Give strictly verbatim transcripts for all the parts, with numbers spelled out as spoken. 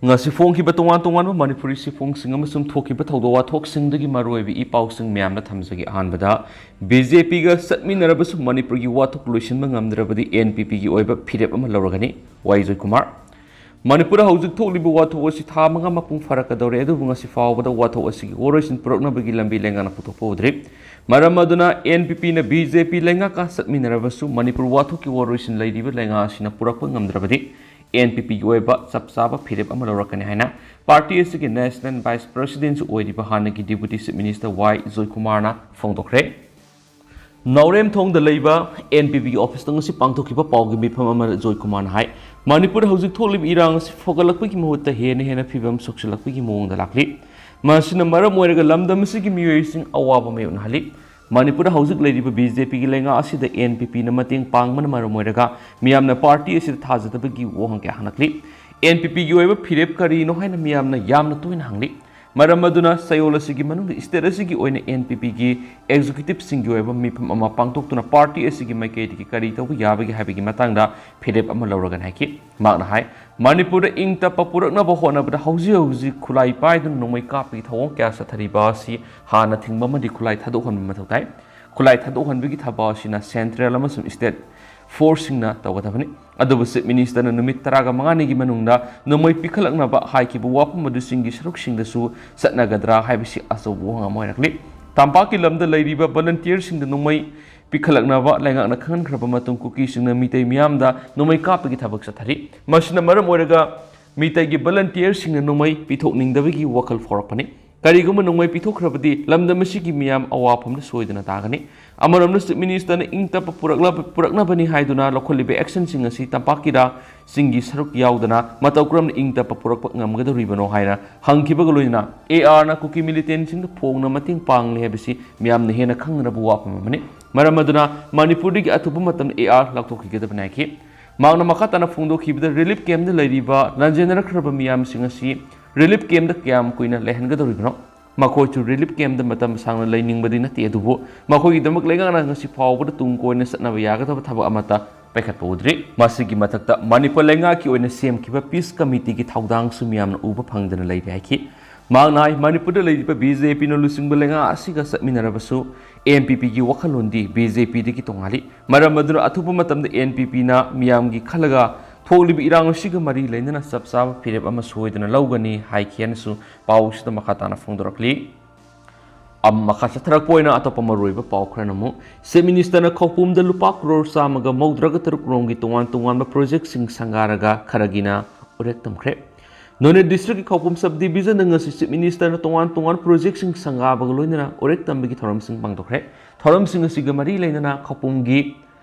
ꯉꯁꯤ ꯐꯣꯡꯈꯤꯕ ꯇꯣꯉꯥꯟ ꯇꯣꯉꯥꯟꯕ ꯃꯅꯤꯄꯨꯔꯤ ꯁꯤꯐꯣꯡꯁꯤꯡ ꯑꯃꯁꯨꯡ ꯊꯣꯛꯈꯤꯕ ꯊꯧꯗꯣꯛ ꯋꯥꯊꯣꯛꯁꯤꯡꯗꯒꯤ ꯃꯔꯨꯑꯣꯏꯕ ꯏ ꯄꯥꯎꯁꯤꯡ ꯃꯌꯥꯝꯗ ꯊꯝꯖꯒꯦ꯫ ꯑꯍꯥꯟꯕꯗ, ꯕꯤ ꯖꯦ ꯄꯤꯒ ꯆꯠꯃꯤꯟꯅꯔꯕꯁꯨ ꯃꯅꯤꯄꯨꯔꯒꯤ ꯋꯥꯊꯣꯛ ꯂꯣꯏꯁꯤꯟꯕ ꯉꯝꯗ꯭ꯔꯕꯗꯤ ꯑꯦꯟ ꯄꯤ ꯄꯤꯒꯤ ꯑꯣꯏꯕ ꯐꯤꯔꯦꯞ ꯑꯃ ꯂꯧꯔꯒꯅꯤ, ꯋꯥꯏ ꯖꯣꯏꯀꯨꯃꯥꯔ꯫ ꯃꯅꯤꯄꯨꯔꯗ ꯍꯧꯖꯤꯛ ꯊꯣꯛꯂꯤꯕ ꯋꯥꯊꯣꯛ ꯑꯁꯤ ꯊꯥ ꯃꯉꯥ ꯃꯄꯨꯡ ꯐꯥꯔꯛꯀꯗꯧꯔꯦ, ꯑꯗꯨꯕꯨ ꯉꯁꯤ ꯐꯥꯎꯕꯗ ꯋꯥꯊꯣꯛ ꯑꯁꯤꯒꯤ ꯋꯥꯔꯣꯏꯁꯤꯟ ꯄꯨꯔꯛꯅꯕꯒꯤ ꯂꯝꯕꯤ ꯂꯩꯉꯥꯛꯅ ꯄꯨꯊꯣꯛꯄ ꯎꯗ꯭ꯔꯤ꯫ ꯃꯔꯝ ꯑꯗꯨꯅ ꯑꯦꯟ ꯄꯤ ꯄꯤꯅ ꯕꯤ ꯖꯦ ꯄꯤ ꯂꯩꯉꯥꯛꯀ ꯆꯠꯃꯤꯟꯅꯔꯕꯁꯨ ꯃꯅꯤꯄꯨꯔ ꯋꯥꯊꯣꯛꯀꯤ ꯋꯥꯔꯣꯏꯁꯤꯟ ꯂꯩꯔꯤꯕ ꯂꯩꯉꯥꯛ ꯑꯁꯤꯅ ꯄꯨꯔꯛꯄ ꯉꯝꯗ꯭ꯔꯕꯗꯤ ꯑꯦꯟ ꯄꯤ ꯄꯤꯒꯤ ꯑꯣꯏꯕ ꯆꯞ ꯆꯥꯕ ꯐꯤꯔꯦꯞ ꯑꯃ ꯂꯧꯔꯛꯀꯅꯤ ꯍꯥꯏꯅ ꯄꯥꯔꯇꯤ ꯑꯁꯤꯒꯤ ꯅꯦꯁꯅꯦꯜ ꯚꯥꯏꯁ ꯄ꯭ꯔꯦꯁꯤꯗꯦꯟꯁꯨ ꯑꯣꯏꯔꯤꯕ ꯍꯥꯟꯅꯒꯤ ꯗꯤꯄꯨꯇꯤ ꯆꯤꯐ ꯃꯤꯅꯤꯁꯇꯔ ꯋꯥꯏ ꯖꯣꯏꯀꯨꯃꯥꯔꯅ ꯐꯣꯡꯗꯣꯛꯈ꯭ꯔꯦ꯫ ꯅꯥꯎꯔꯦꯝꯊꯣꯡꯗ ꯂꯩꯕ ꯑꯦꯟ ꯄꯤ ꯄꯤꯒꯤ ꯑꯣꯐꯤꯁꯇ ꯉꯁꯤ ꯄꯥꯡꯊꯣꯛꯈꯤꯕ ꯄꯥꯎꯒꯤ ꯃꯤꯐꯝ ꯑꯃꯗ ꯖꯣꯏꯀꯨꯃꯥꯔꯅ ꯍꯥꯏ, ꯃꯅꯤꯄꯨꯔꯗ ꯍꯧꯖꯤꯛ ꯊꯣꯛꯂꯤꯕ ꯏꯔꯥꯡ ꯑꯁꯤ ꯐꯒꯠꯂꯛꯄꯒꯤ ꯃꯍꯨꯠꯇ ꯍꯦꯟꯅ ꯍꯦꯟꯅ ꯐꯤꯕꯝ ꯁꯣꯛꯆꯤꯜꯂꯛꯄꯒꯤ ꯃꯑꯣꯡꯗ ꯂꯥꯛꯂꯤ꯫ ꯃꯁꯤꯅ ꯃꯔꯝ ꯑꯣꯏꯔꯒ ꯂꯝꯗꯝ ꯑꯁꯤꯒꯤ ꯃꯤꯑꯣꯏꯁꯤꯡ ꯑꯋꯥꯕ ꯃꯥꯌꯣꯛꯅꯍꯜꯂꯤ꯫ ꯃꯅꯤꯄꯨꯔꯗ ꯍꯧꯖꯤꯛ ꯂꯩꯔꯤꯕ ꯕꯤ ꯖꯦ ꯄꯤꯒꯤ ꯂꯩꯉꯥꯛ ꯑꯁꯤꯗ ꯑꯦꯟ ꯄꯤ ꯄꯤꯅ ꯃꯇꯦꯡ ꯄꯥꯡꯕꯅ ꯃꯔꯝ ꯑꯣꯏꯔꯒ ꯃꯤꯌꯥꯝꯅ ꯄꯥꯔꯇꯤ ꯑꯁꯤꯗ ꯊꯥꯖꯗꯕꯒꯤ ꯋꯥꯍꯪ ꯀꯌꯥ ꯍꯪꯂꯛꯂꯤ꯫ ꯑꯦꯟ ꯄꯤ ꯄꯤꯒꯤ ꯑꯣꯏꯕ ꯐꯤꯔꯦꯞ ꯀꯔꯤꯅꯣ ꯍꯥꯏꯅ ꯃꯤꯌꯥꯝꯅ ꯌꯥꯝꯅ ꯇꯣꯏꯅ ꯍꯪꯂꯤ꯫ ꯃꯔꯝ ꯑꯗꯨꯅ ꯆꯌꯣꯜ ꯑꯁꯤꯒꯤ ꯃꯅꯨꯡꯗ ꯁ꯭ꯇꯦꯠ ꯑꯁꯤꯒꯤ ꯑꯣꯏꯅ ꯑꯦꯟ ꯄꯤ ꯄꯤꯒꯤ ꯑꯦꯛꯖꯤꯀ꯭ꯌꯨꯇꯤꯚꯁꯤꯡꯒꯤ ꯑꯣꯏꯕ ꯃꯤꯐꯝ ꯑꯃ ꯄꯥꯡꯊꯣꯛꯇꯨꯅ ꯄꯥꯔꯇꯤ ꯑꯁꯤꯒꯤ ꯃꯥꯏꯀꯩꯗꯒꯤ ꯀꯔꯤ ꯇꯧꯕ ꯌꯥꯕꯒꯦ ꯍꯥꯏꯕꯒꯤ ꯃꯇꯥꯡꯗ ꯐꯤꯔꯦꯞ ꯑꯃ ꯂꯧꯔꯒꯅꯤ ꯍꯥꯏꯈꯤ꯫ ꯃꯍꯥꯛꯅ ꯍꯥꯏ, ꯃꯅꯤꯄꯨꯔꯗ ꯏꯪ ꯇꯞꯄ ꯄꯨꯔꯛꯅꯕ ꯍꯣꯠꯅꯕꯗ ꯍꯧꯖꯤꯛ ꯍꯧꯖꯤꯛ ꯈꯨꯠꯂꯥꯏ ꯄꯥꯏꯗꯨꯅ ꯅꯣꯡꯃꯩ ꯀꯥꯞꯄꯒꯤ ꯊꯧꯑꯣꯡ ꯀꯌꯥ ꯆꯠꯊꯔꯤꯕ ꯑꯁꯤ ꯍꯥꯟꯅ ꯊꯤꯡꯕ ꯑꯃꯗꯤ ꯈꯨꯠꯂꯥꯏ ꯊꯥꯗꯣꯛꯍꯟꯕ ꯃꯊꯧ ꯇꯥꯏ꯫ ꯈꯨꯠꯂꯥꯏ ꯊꯥꯗꯣꯛꯍꯟꯕꯒꯤ ꯊꯕꯛ ꯑꯁꯤꯅ ꯁꯦꯟꯇ꯭ꯔꯦꯜ ꯑꯃꯁꯨꯡ ꯁ꯭ꯇꯦꯠ ꯐꯣꯔꯁꯁꯤꯡꯅ ꯇꯧꯒꯗꯕꯅꯤ꯫ ꯑꯗꯨꯕꯨ ꯆꯤꯐ ꯃꯤꯅꯤꯁꯇꯔꯅ ꯅꯨꯃꯤꯠ ꯇꯔꯥꯒ ꯃꯉꯥꯅꯤꯒꯤ ꯃꯅꯨꯡꯗ ꯅꯣꯡꯃꯩ ꯄꯤꯈꯠꯂꯛꯅꯕ ꯍꯥꯏꯈꯤꯕ ꯋꯥꯐꯝ ꯑꯗꯨ ꯆꯤꯡꯒꯤ ꯁꯔꯨꯛꯁꯤꯡꯗꯁꯨ ꯆꯠꯅꯒꯗ꯭ꯔꯥ ꯍꯥꯏꯕꯁꯤ ꯑꯆꯧꯕ ꯋꯥꯍꯪ ꯑꯃ ꯑꯣꯏꯔꯛꯂꯤ꯫ ꯇꯝꯄꯥꯛꯀꯤ ꯂꯝꯗ ꯂꯩꯔꯤꯕ ꯚꯣꯂꯨꯟꯇꯤꯌꯔꯁꯤꯡꯗ ꯅꯣꯡꯃꯩ ꯄꯤꯈꯠꯂꯛꯅꯕ ꯂꯩꯉꯥꯛꯅ ꯈꯪꯍꯟꯈ꯭ꯔꯕ ꯃꯇꯨꯡ ꯀꯨꯀꯤꯁꯤꯡꯅ ꯃꯤꯇꯩ ꯃꯤꯌꯥꯝꯗ ꯅꯣꯡꯃꯩ ꯀꯥꯞꯄꯒꯤ ꯊꯕꯛ ꯆꯠꯊꯔꯤ꯫ ꯃꯁꯤꯅ ꯃꯔꯝ ꯑꯣꯏꯔꯒ ꯃꯤꯇꯩꯒꯤ ꯚꯣꯂꯨꯟꯇꯤꯌꯔꯁꯤꯡꯅ ꯅꯣꯡꯃꯩ ꯄꯤꯊꯣꯛꯅꯤꯡꯗꯕꯒꯤ ꯋꯥꯈꯜ ꯐꯥꯎꯔꯛꯄꯅꯤ꯫ ꯀꯔꯤꯒꯨꯝꯕ ꯅꯣꯡꯃꯩ ꯄꯤꯊꯣꯛꯈ꯭ꯔꯕꯗꯤ ꯂꯝꯗꯝ ꯑꯁꯤꯒꯤ ꯃꯤꯌꯥꯝ ꯑꯋꯥꯐꯝꯗ ꯁꯣꯏꯗꯅ ꯇꯥꯒꯅꯤ꯫ ꯑꯃꯔꯣꯝꯗ ꯆꯤꯐ ꯃꯤꯅꯤꯁꯇꯔꯅ ꯏꯪ ꯇꯞꯄ ꯄꯨꯔꯛꯂꯕ-, ꯄꯨꯔꯛꯅꯕꯅꯤ ꯍꯥꯏꯗꯨꯅ ꯂꯧꯈꯠꯂꯤꯕ ꯑꯦꯛꯁꯟꯁꯤꯡ ꯑꯁꯤ ꯇꯝꯄꯥꯛꯀꯤꯔꯥ, ꯆꯤꯡꯒꯤ ꯁꯔꯨꯛ ꯌꯥꯎꯗꯅ ꯃꯇꯧ ꯀꯔꯝꯅ ꯏꯪ ꯇꯞꯄ ꯄꯨꯔꯛꯄ ꯉꯝꯒꯗꯧꯔꯤꯕꯅꯣ ꯍꯥꯏꯅ ꯍꯪꯈꯤꯕꯒ ꯂꯣꯏꯅꯅ ꯑꯦ ꯑꯥꯔꯅ ꯀꯨꯀꯤ ꯃꯤꯂꯤꯇꯦꯟꯁꯤꯡꯗ ꯐꯣꯡꯅ ꯃꯇꯦꯡ ꯄꯥꯡꯂꯤ ꯍꯥꯏꯕꯁꯤ ꯃꯤꯌꯥꯝꯅ ꯍꯦꯟꯅ ꯈꯪꯅꯔꯕ ꯋꯥꯐꯝ ꯑꯃꯅꯤ꯫ ꯃꯔꯝ ꯑꯗꯨꯅ ꯃꯅꯤꯄꯨꯔꯗꯒꯤ ꯑꯊꯨꯕ ꯃꯇꯝꯗ ꯑꯦ ꯑꯥꯔ ꯂꯧꯊꯣꯛꯈꯤꯒꯗꯕꯅꯤ ꯍꯥꯏꯈꯤ꯫ ꯃꯍꯥꯛꯅ ꯃꯈꯥ ꯇꯥꯅ ꯐꯣꯡꯗꯣꯛꯈꯤꯕꯗ ꯔꯤꯂꯤꯐ ꯀꯦꯝꯞꯇ ꯂꯩꯔꯤꯕ ꯂꯥꯟꯖꯦꯟꯅꯔꯛꯈ꯭ꯔꯕ ꯃꯤꯌꯥꯝꯁꯤꯡ ꯑꯁꯤ ꯔꯤꯂꯤꯐ ꯀꯦꯝꯞꯇ ꯀꯌꯥꯝ ꯀꯨꯏꯅ ꯂꯩꯍꯟꯒꯗꯧꯔꯤꯕꯅꯣ? ꯃꯈꯣꯏꯁꯨ ꯔꯤꯂꯤꯐ ꯀꯦꯝꯞꯇ ꯃꯇꯝ ꯁꯥꯡꯅ ꯂꯩꯅꯤꯡꯕꯗꯤ ꯅꯠꯇꯦ, ꯑꯗꯨꯕꯨ ꯃꯈꯣꯏꯒꯤꯗꯃꯛ ꯂꯩꯉꯥꯛꯅ ꯉꯁꯤ ꯐꯥꯎꯕꯗ ꯇꯨꯡ ꯀꯣꯏꯅ ꯆꯠꯅꯕ ꯌꯥꯒꯗꯕ ꯊꯕꯛ ꯑꯃꯠꯇ ꯄꯥꯏꯈꯠꯄ ꯎꯗ꯭ꯔꯤ꯫ ꯃꯁꯤꯒꯤ ꯃꯊꯛꯇ ꯃꯅꯤꯄꯨꯔ ꯂꯩꯉꯥꯛꯀꯤ ꯑꯣꯏꯅ ꯁꯦꯝꯈꯤꯕ peace committeeꯒꯤ ꯊꯧꯗꯥꯡꯁꯨ ꯃꯤꯌꯥꯝꯅ ꯎꯕ ꯐꯪꯗꯅ ꯂꯩꯔꯦ ꯍꯥꯏꯈꯤ꯫ ꯃꯍꯥꯛꯅ ꯍꯥꯏ, ꯃꯅꯤꯄꯨꯔꯗ ꯂꯩꯔꯤꯕ BJPꯅ ꯂꯨꯆꯤꯡꯕ ꯂꯩꯉꯥꯛ ꯑꯁꯤꯒ ꯆꯠꯃꯤꯟꯅꯔꯕꯁꯨ, NPPꯒꯤ ꯋꯥꯈꯜꯂꯣꯟꯗꯤ BJPꯗꯒꯤ ꯇꯣꯉꯥꯜꯂꯤ꯫ ꯃꯔꯝ ꯑꯗꯨꯅ ꯑꯊꯨꯕ ꯃꯇꯝꯗ NPPꯅ ꯃꯤꯌꯥꯝꯒꯤ ꯈꯜꯂꯒ ꯊꯣꯛꯂꯤꯕ ꯏꯔꯥꯡ ꯑꯁꯤꯒ ꯃꯔꯤ ꯂꯩꯅꯅ ꯆꯞ ꯆꯥꯕ ꯐꯤꯔꯦꯞ ꯑꯃ ꯁꯣꯏꯗꯅ ꯂꯧꯒꯅꯤ ꯍꯥꯏꯈꯤ ꯍꯥꯏꯅꯁꯨ ꯄꯥꯎꯁꯤꯗ ꯃꯈꯥ ꯇꯥꯅ ꯐꯣꯡꯗꯣꯔꯛꯂꯤ꯫ ꯑꯃ ꯃꯈꯥ ꯆꯠꯊꯔꯛꯄ ꯑꯣꯏꯅ ꯑꯇꯣꯞꯄ ꯃꯔꯨꯑꯣꯏꯕ ꯄꯥꯎ ꯈꯔꯅ ꯑꯃꯨꯛ, Chief Ministerꯅ ꯈꯧꯄꯨꯝꯗ ꯂꯨꯄꯥ ꯀ꯭ꯔꯣꯔ ꯆꯥꯝꯃꯒ ꯃꯧꯗ꯭ꯔꯥꯒ ꯇꯔꯨꯛ ꯔꯣꯝꯒꯤ ꯇꯣꯉꯥꯟ ꯇꯣꯉꯥꯟꯕ projectꯁꯤꯡ ꯁꯪꯒꯥꯔꯒ ꯈꯔꯒꯤꯅ ꯎꯔꯦꯛ ꯇꯝꯈ꯭ꯔꯦ꯫ ꯅꯣꯅꯦ districtꯀꯤ ꯈꯧꯄꯨꯝ subdivisionꯗ ꯉꯁꯤ Chief Ministerꯅ ꯇꯣꯉꯥꯟ ꯇꯣꯉꯥꯟꯕ projectꯁꯤꯡ ꯁꯪꯒꯥꯕꯒ ꯂꯣꯏꯅꯅ ꯎꯔꯦꯛ ꯇꯝꯕꯒꯤ ꯊꯧꯔꯝꯁꯤꯡ ꯄꯥꯡꯊꯣꯛꯈ꯭ꯔꯦ꯫ ꯊꯧꯔꯝꯁꯤꯡ ꯑꯁꯤꯒ ꯃꯔꯤ ꯂꯩꯅꯅ ꯈꯧꯄꯨꯝꯒꯤ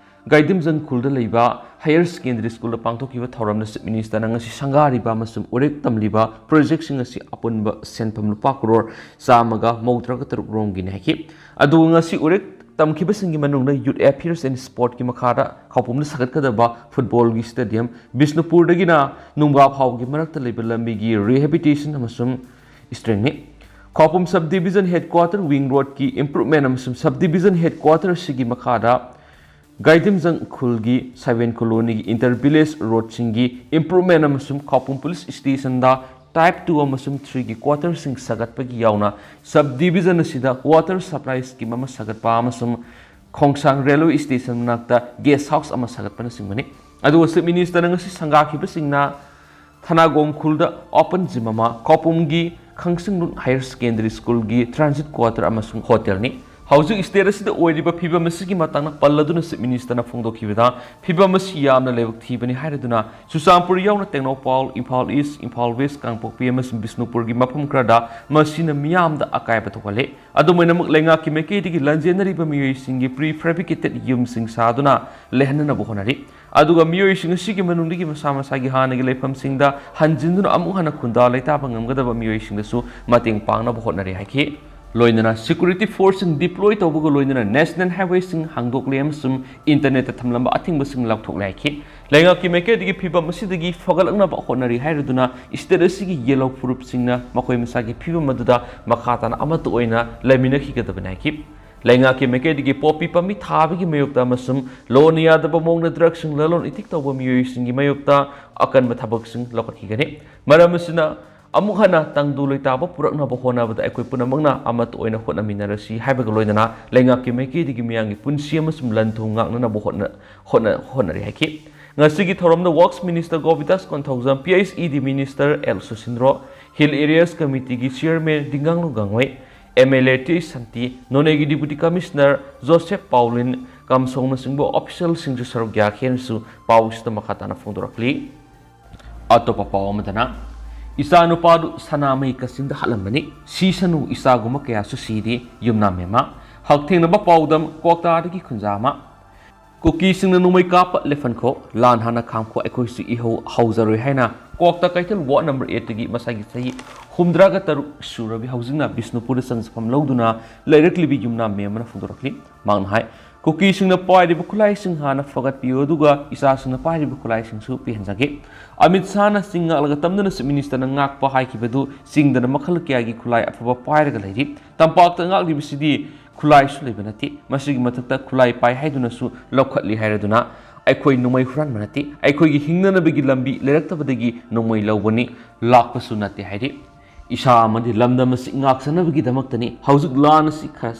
ꯒꯥꯏꯗꯤꯝꯖꯪ ꯈꯨꯜꯗ ꯂꯩꯕ Higher Secondary Schoolꯗ ꯄꯥꯡꯊꯣꯛꯈꯤꯕ ꯊꯧꯔꯝꯗ Chief Ministerꯅ ꯉꯁꯤ ꯁꯪꯒꯥꯔꯤꯕ ꯑꯃꯁꯨꯡ ꯎꯔꯦꯛ ꯇꯝꯂꯤꯕ projectꯁꯤꯡ ꯑꯁꯤ ꯑꯄꯨꯟꯕ ꯁꯦꯟꯐꯝ ꯂꯨꯄꯥ ꯀ꯭ꯔꯣꯔ ꯆꯥꯝꯃꯒ ꯃꯧꯗ꯭ꯔꯥꯒ ꯇꯔꯨꯛ ꯔꯣꯝꯒꯤꯅꯤ ꯍꯥꯏꯈꯤ꯫ ꯑꯗꯨꯒ ꯉꯁꯤ ꯎꯔꯦꯛ ꯇꯝꯈꯤꯕꯁꯤꯡꯒꯤ ꯃꯅꯨꯡꯗ Youth Affairs and Sportꯀꯤ ꯃꯈꯥꯗ ꯈꯧꯄꯨꯝꯗ ꯁꯥꯒꯠꯀꯗꯕ footballꯒꯤ stadium, ꯕꯤꯁꯅꯨꯄꯨꯔꯗꯒꯤꯅ ꯅꯨꯡꯕꯥ ꯐꯥꯎꯕꯒꯤ ꯃꯔꯛꯇ ꯂꯩꯕ ꯂꯝꯕꯤꯒꯤ rehabilitation ꯑꯃꯁꯨꯡ strengthening, ꯈꯧꯄꯨꯝ subdivision headquarter wing roadꯀꯤ improvement ꯑꯃꯁꯨꯡ subdivision headquarter ꯑꯁꯤꯒꯤ ꯃꯈꯥꯗ ꯒꯥꯏꯗꯤꯝꯖꯪ ꯈꯨꯜꯒꯤ ꯁꯥꯏꯕꯦꯟ colonyꯒꯤ inter village roadꯁꯤꯡꯒꯤ improvement ꯑꯃꯁꯨꯡ ꯈꯧꯄꯨꯝ police stationꯗ type two ꯑꯃꯁꯨꯡ threeꯒꯤ quarterꯁꯤꯡ ꯁꯥꯒꯠꯄꯒꯤ ꯌꯥꯎꯅ subdivision ꯑꯁꯤꯗ water supply scheme ꯑꯃ ꯁꯥꯒꯠꯄ ꯑꯃꯁꯨꯡ ꯈꯣꯡꯁꯥꯡ railway station ꯃꯅꯥꯛꯇ guest house ꯑꯃ ꯁꯥꯒꯠꯄꯅꯆꯤꯡꯕꯅꯤ꯫ ꯑꯗꯨꯒ Chief Ministerꯅ ꯉꯁꯤ ꯁꯪꯒꯥꯈꯤꯕꯁꯤꯡꯅ ꯊꯅꯥꯒꯣꯡ ꯈꯨꯜꯗ open gym ꯑꯃ, ꯈꯧꯄꯨꯝꯒꯤ ꯈꯪꯁꯤꯡꯂꯨꯟ Higher Secondary Schoolꯒꯤ transit quarter ꯑꯃꯁꯨꯡ hotelꯅꯤ꯫ ꯍꯧꯖꯤꯛ state ꯑꯁꯤꯗ ꯑꯣꯏꯔꯤꯕ ꯐꯤꯕꯝ ꯑꯁꯤꯒꯤ ꯃꯇꯥꯡꯗ ꯄꯜꯂꯗꯨꯅ Chief Ministerꯅ ꯐꯣꯡꯗꯣꯛꯈꯤꯕꯗ, ꯐꯤꯕꯝ ꯑꯁꯤ ꯌꯥꯝꯅ ꯂꯥꯏꯕꯛ ꯊꯤꯕꯅꯤ ꯍꯥꯏꯔꯗꯨꯅ ꯆꯨꯔꯆꯥꯟꯄꯨꯔ ꯌꯥꯎꯅ ꯇꯦꯡꯅꯧꯄꯥꯜ, ꯏꯝꯐꯥꯜ East, ꯏꯝꯐꯥꯜ West, ꯀꯥꯡꯄꯣꯛꯄꯤ ꯑꯃꯁꯨꯡ ꯕꯤꯁꯅꯨꯄꯨꯔꯒꯤ ꯃꯐꯝ ꯈꯔꯗ ꯃꯁꯤꯅ ꯃꯤꯌꯥꯝꯗ ꯑꯀꯥꯏꯕ ꯊꯣꯛꯍꯜꯂꯤ꯫ ꯑꯗꯨꯝ ꯑꯣꯏꯅꯃꯛ, ꯂꯩꯉꯥꯛꯀꯤ ꯃꯥꯏꯀꯩꯗꯒꯤ ꯂꯥꯟꯖꯦꯟꯅꯔꯤꯕ ꯃꯤꯑꯣꯏꯁꯤꯡꯒꯤ prefabricated ꯌꯨꯝꯁꯤꯡ ꯁꯥꯗꯨꯅ ꯂꯩꯍꯟꯅꯅꯕ ꯍꯣꯠꯅꯔꯤ꯫ ꯑꯗꯨꯒ ꯃꯤꯑꯣꯏꯁꯤꯡ ꯑꯁꯤꯒꯤ ꯃꯅꯨꯡꯗꯒꯤ ꯃꯁꯥ ꯃꯁꯥꯒꯤ ꯍꯥꯟꯅꯒꯤ ꯂꯩꯐꯝꯁꯤꯡꯗ ꯍꯟꯖꯤꯟꯗꯨꯅ ꯑꯃꯨꯛ ꯍꯟꯅ ꯈꯨꯟꯗꯥ ꯂꯩꯇꯥꯕ ꯉꯝꯒꯗꯕ ꯃꯤꯑꯣꯏꯁꯤꯡꯗꯁꯨ ꯃꯇꯦꯡ ꯄꯥꯡꯅꯕ ꯍꯣꯠꯅꯔꯤ ꯍꯥꯏꯈꯤ꯫ ꯂꯣꯏꯅꯅ security forceꯁꯤꯡ deploy ꯇꯧꯕꯒ ꯂꯣꯏꯅꯅ national highwayꯁꯤꯡ ꯍꯥꯡꯗꯣꯛꯂꯦ ꯑꯃꯁꯨꯡ internetꯇ ꯊꯝꯂꯝꯕ ꯑꯊꯤꯡꯕꯁꯤꯡ ꯂꯧꯊꯣꯛꯂꯦ ꯍꯥꯏꯈꯤ꯫ ꯂꯩꯉꯥꯛꯀꯤ ꯃꯥꯏꯀꯩꯗꯒꯤ ꯐꯤꯕꯝ ꯑꯁꯤꯗꯒꯤ ꯐꯒꯠꯂꯛꯅꯕ ꯍꯣꯠꯅꯔꯤ ꯍꯥꯏꯔꯗꯨꯅ state ꯑꯁꯤꯒꯤ ꯌꯦꯜꯍꯧ ꯐꯨꯔꯨꯞꯁꯤꯡꯅ ꯃꯈꯣꯏ ꯃꯁꯥꯒꯤ ꯐꯤꯕꯝ ꯑꯗꯨꯗ ꯃꯈꯥ ꯇꯥꯅ ꯑꯃꯠꯇ ꯑꯣꯏꯅ ꯂꯩꯃꯤꯟꯅꯈꯤꯒꯗꯕꯅꯤ ꯍꯥꯏꯈꯤ꯫ ꯂꯩꯉꯥꯛꯀꯤ ꯃꯥꯏꯀꯩꯗꯒꯤ ꯄꯣꯄꯤ ꯄꯥꯝꯕꯤ ꯊꯥꯕꯒꯤ ꯃꯥꯌꯣꯛꯇ ꯑꯃꯁꯨꯡ ꯂꯣꯟꯅ ꯌꯥꯗꯕ ꯃꯑꯣꯡꯗ ꯗ꯭ꯔꯒꯁꯤꯡ ꯂꯂꯣꯟ ꯏꯇꯤꯛ ꯇꯧꯕ ꯃꯤꯑꯣꯏꯁꯤꯡꯒꯤ ꯃꯥꯌꯣꯛꯇ ꯑꯀꯟꯕ ꯊꯕꯛꯁꯤꯡ ꯂꯧꯈꯠꯈꯤꯒꯅꯤ꯫ ꯃꯔꯝ ꯑꯁꯤꯅ, ꯑꯃꯨꯛ ꯍꯟꯅ ꯇꯪꯗꯨ ꯂꯩꯇꯥꯕ ꯄꯨꯔꯛꯅꯕ ꯍꯣꯠꯅꯕꯗ ꯑꯩꯈꯣꯏ ꯄꯨꯝꯅꯃꯛꯅ ꯑꯃꯠꯇ ꯑꯣꯏꯅ ꯍꯣꯠꯅꯃꯤꯟꯅꯔꯁꯤ ꯍꯥꯏꯕꯒ ꯂꯣꯏꯅꯅ ꯂꯩꯉꯥꯛꯀꯤ ꯃꯥꯏꯀꯩꯗꯒꯤ ꯃꯤꯌꯥꯝꯒꯤ ꯄꯨꯟꯁꯤ ꯑꯃꯁꯨꯡ ꯂꯟ ꯊꯨꯝ ꯉꯥꯛꯅꯅꯕ ꯍꯣꯠꯅ-, ꯍꯣꯠꯅ-, ꯍꯣꯠꯅꯔꯤ ꯍꯥꯏꯈꯤ꯫ ꯉꯁꯤꯒꯤ ꯊꯧꯔꯝꯗ Works Minister Gobindas Konthoujam, P H E D Minister L Susindro, Hill Areas Committee ꯒꯤ Chairman Dinganglung Gangmei, M L A T H Shanti, ꯅꯣꯅꯦꯒꯤ Deputy Commissioner ꯖꯣꯁꯦꯐ ꯄꯥꯎꯂꯤꯟ ꯀꯝꯁꯣꯡꯅꯆꯤꯡꯕ official ꯁꯤꯡꯁꯨ ꯁꯔꯨꯛ ꯌꯥꯈꯤ ꯍꯥꯏꯅꯁꯨ ꯄꯥꯎꯁꯤꯗ ꯃꯈꯥ ꯇꯥꯅ ꯐꯣꯡꯗꯣꯔꯛꯂꯤ꯫ ꯑꯇꯣꯞꯄ ꯄꯥꯎ ꯑꯃꯗꯅ, ꯏꯆꯥꯅꯨꯄꯥꯗꯨ ꯁꯅꯥꯃꯍꯤ ꯀꯥꯆꯤꯟꯗ ꯍꯥꯠꯂꯝꯕꯅꯤ꯫ ꯁꯤꯁꯅꯨ, ꯏꯆꯥꯒꯨꯝꯕ ꯀꯌꯥꯁꯨ ꯁꯤꯔꯤ꯫ ꯌꯨꯝꯅꯥꯝ ꯃꯦꯝꯃ꯫ ꯍꯛꯊꯦꯡꯅꯕ ꯄꯥꯎꯗꯝ, ꯀ꯭ꯋꯥꯛꯇꯥꯗꯒꯤ ꯈꯨꯟꯖꯥ ꯑꯃ꯫ ꯀꯨꯀꯤꯁꯤꯡꯅ ꯅꯣꯡꯃꯩ ꯀꯥꯞꯄ ꯂꯦꯞꯍꯟꯈꯣ, ꯂꯥꯟ ꯍꯥꯟꯅ ꯈꯥꯝꯈꯣ, ꯑꯩꯈꯣꯏꯁꯨ ꯏꯍꯧ ꯍꯧꯖꯔꯣꯏ ꯍꯥꯏꯅ ꯀ꯭ꯋꯥꯛꯇꯥ ꯀꯩꯊꯦꯜ ward number eight ꯇꯒꯤ ꯃꯁꯥꯒꯤ ꯆꯍꯤ ꯍꯨꯝꯗ꯭ꯔꯥꯒ ꯇꯔꯨꯛ ꯁꯨꯔꯕꯤ ꯍꯧꯖꯤꯛꯅ ꯕꯤꯁꯅꯨꯄꯨꯔꯗ ꯆꯪꯖꯐꯝ ꯂꯧꯗꯨꯅ ꯂꯩꯔꯛꯂꯤꯕꯤ ꯌꯨꯝꯅꯥꯝ ꯃꯦꯝ ꯑꯃꯅ ꯐꯣꯡꯗꯣꯔꯛꯂꯤ꯫ ꯃꯍꯥꯛꯅ ꯍꯥꯏ, ꯀꯨꯀꯤꯁꯤꯡꯅ ꯄꯥꯏꯔꯤꯕ ꯈꯨꯠꯂꯥꯏꯁꯤꯡ ꯍꯥꯟꯅ ꯐꯒꯠꯄꯤꯌꯨ, ꯑꯗꯨꯒ ꯏꯆꯥꯁꯤꯡꯅ ꯄꯥꯏꯔꯤꯕ ꯈꯨꯠꯂꯥꯏꯁꯤꯡꯁꯨ ꯄꯤꯍꯟꯖꯒꯦ꯫ ꯑꯃꯤꯠ ꯁꯥꯍꯅ ꯆꯤꯡ ꯉꯥꯛꯂꯒ ꯇꯝꯗꯨꯅ Chief Minister ꯅ ꯉꯥꯛꯄ ꯍꯥꯏꯈꯤꯕꯗꯨ ꯆꯤꯡꯗꯅ ꯃꯈꯜ ꯀꯌꯥꯒꯤ ꯈꯨꯠꯂꯥꯏ ꯑꯐꯕ ꯄꯥꯏꯔꯒ ꯂꯩꯔꯤ꯫ ꯇꯝꯄꯥꯛꯇ ꯉꯥꯛꯂꯤꯕꯁꯤꯗꯤ ꯈꯨꯠꯂꯥꯏꯁꯨ ꯂꯩꯕ ꯅꯠꯇꯦ꯫ ꯃꯁꯤꯒꯤ ꯃꯊꯛꯇ ꯈꯨꯠꯂꯥꯏ ꯄꯥꯏ ꯍꯥꯏꯗꯨꯅꯁꯨ ꯂꯧꯈꯠꯂꯤ ꯍꯥꯏꯔꯗꯨꯅ ꯑꯩꯈꯣꯏ ꯅꯣꯡꯃꯩ ꯍꯨꯔꯥꯟꯕ ꯅꯠꯇꯦ꯫ ꯑꯩꯈꯣꯏꯒꯤ ꯍꯤꯡꯅꯅꯕꯒꯤ ꯂꯝꯕꯤ ꯂꯩꯔꯛꯇꯕꯗꯒꯤ ꯅꯣꯡꯃꯩ ꯂꯧꯕꯅꯤ, ꯂꯥꯛꯄꯁꯨ ꯅꯠꯇꯦ ꯍꯥꯏꯔꯤ꯫ ꯏꯁꯥ ꯑꯃꯗꯤ ꯂꯝꯗꯝ ꯑꯁꯤ ꯉꯥꯛꯆꯅꯕꯒꯤꯗꯃꯛꯇꯅꯤ ꯍꯧꯖꯤꯛ ꯂꯥꯟ ꯑꯁꯤ ꯈꯔ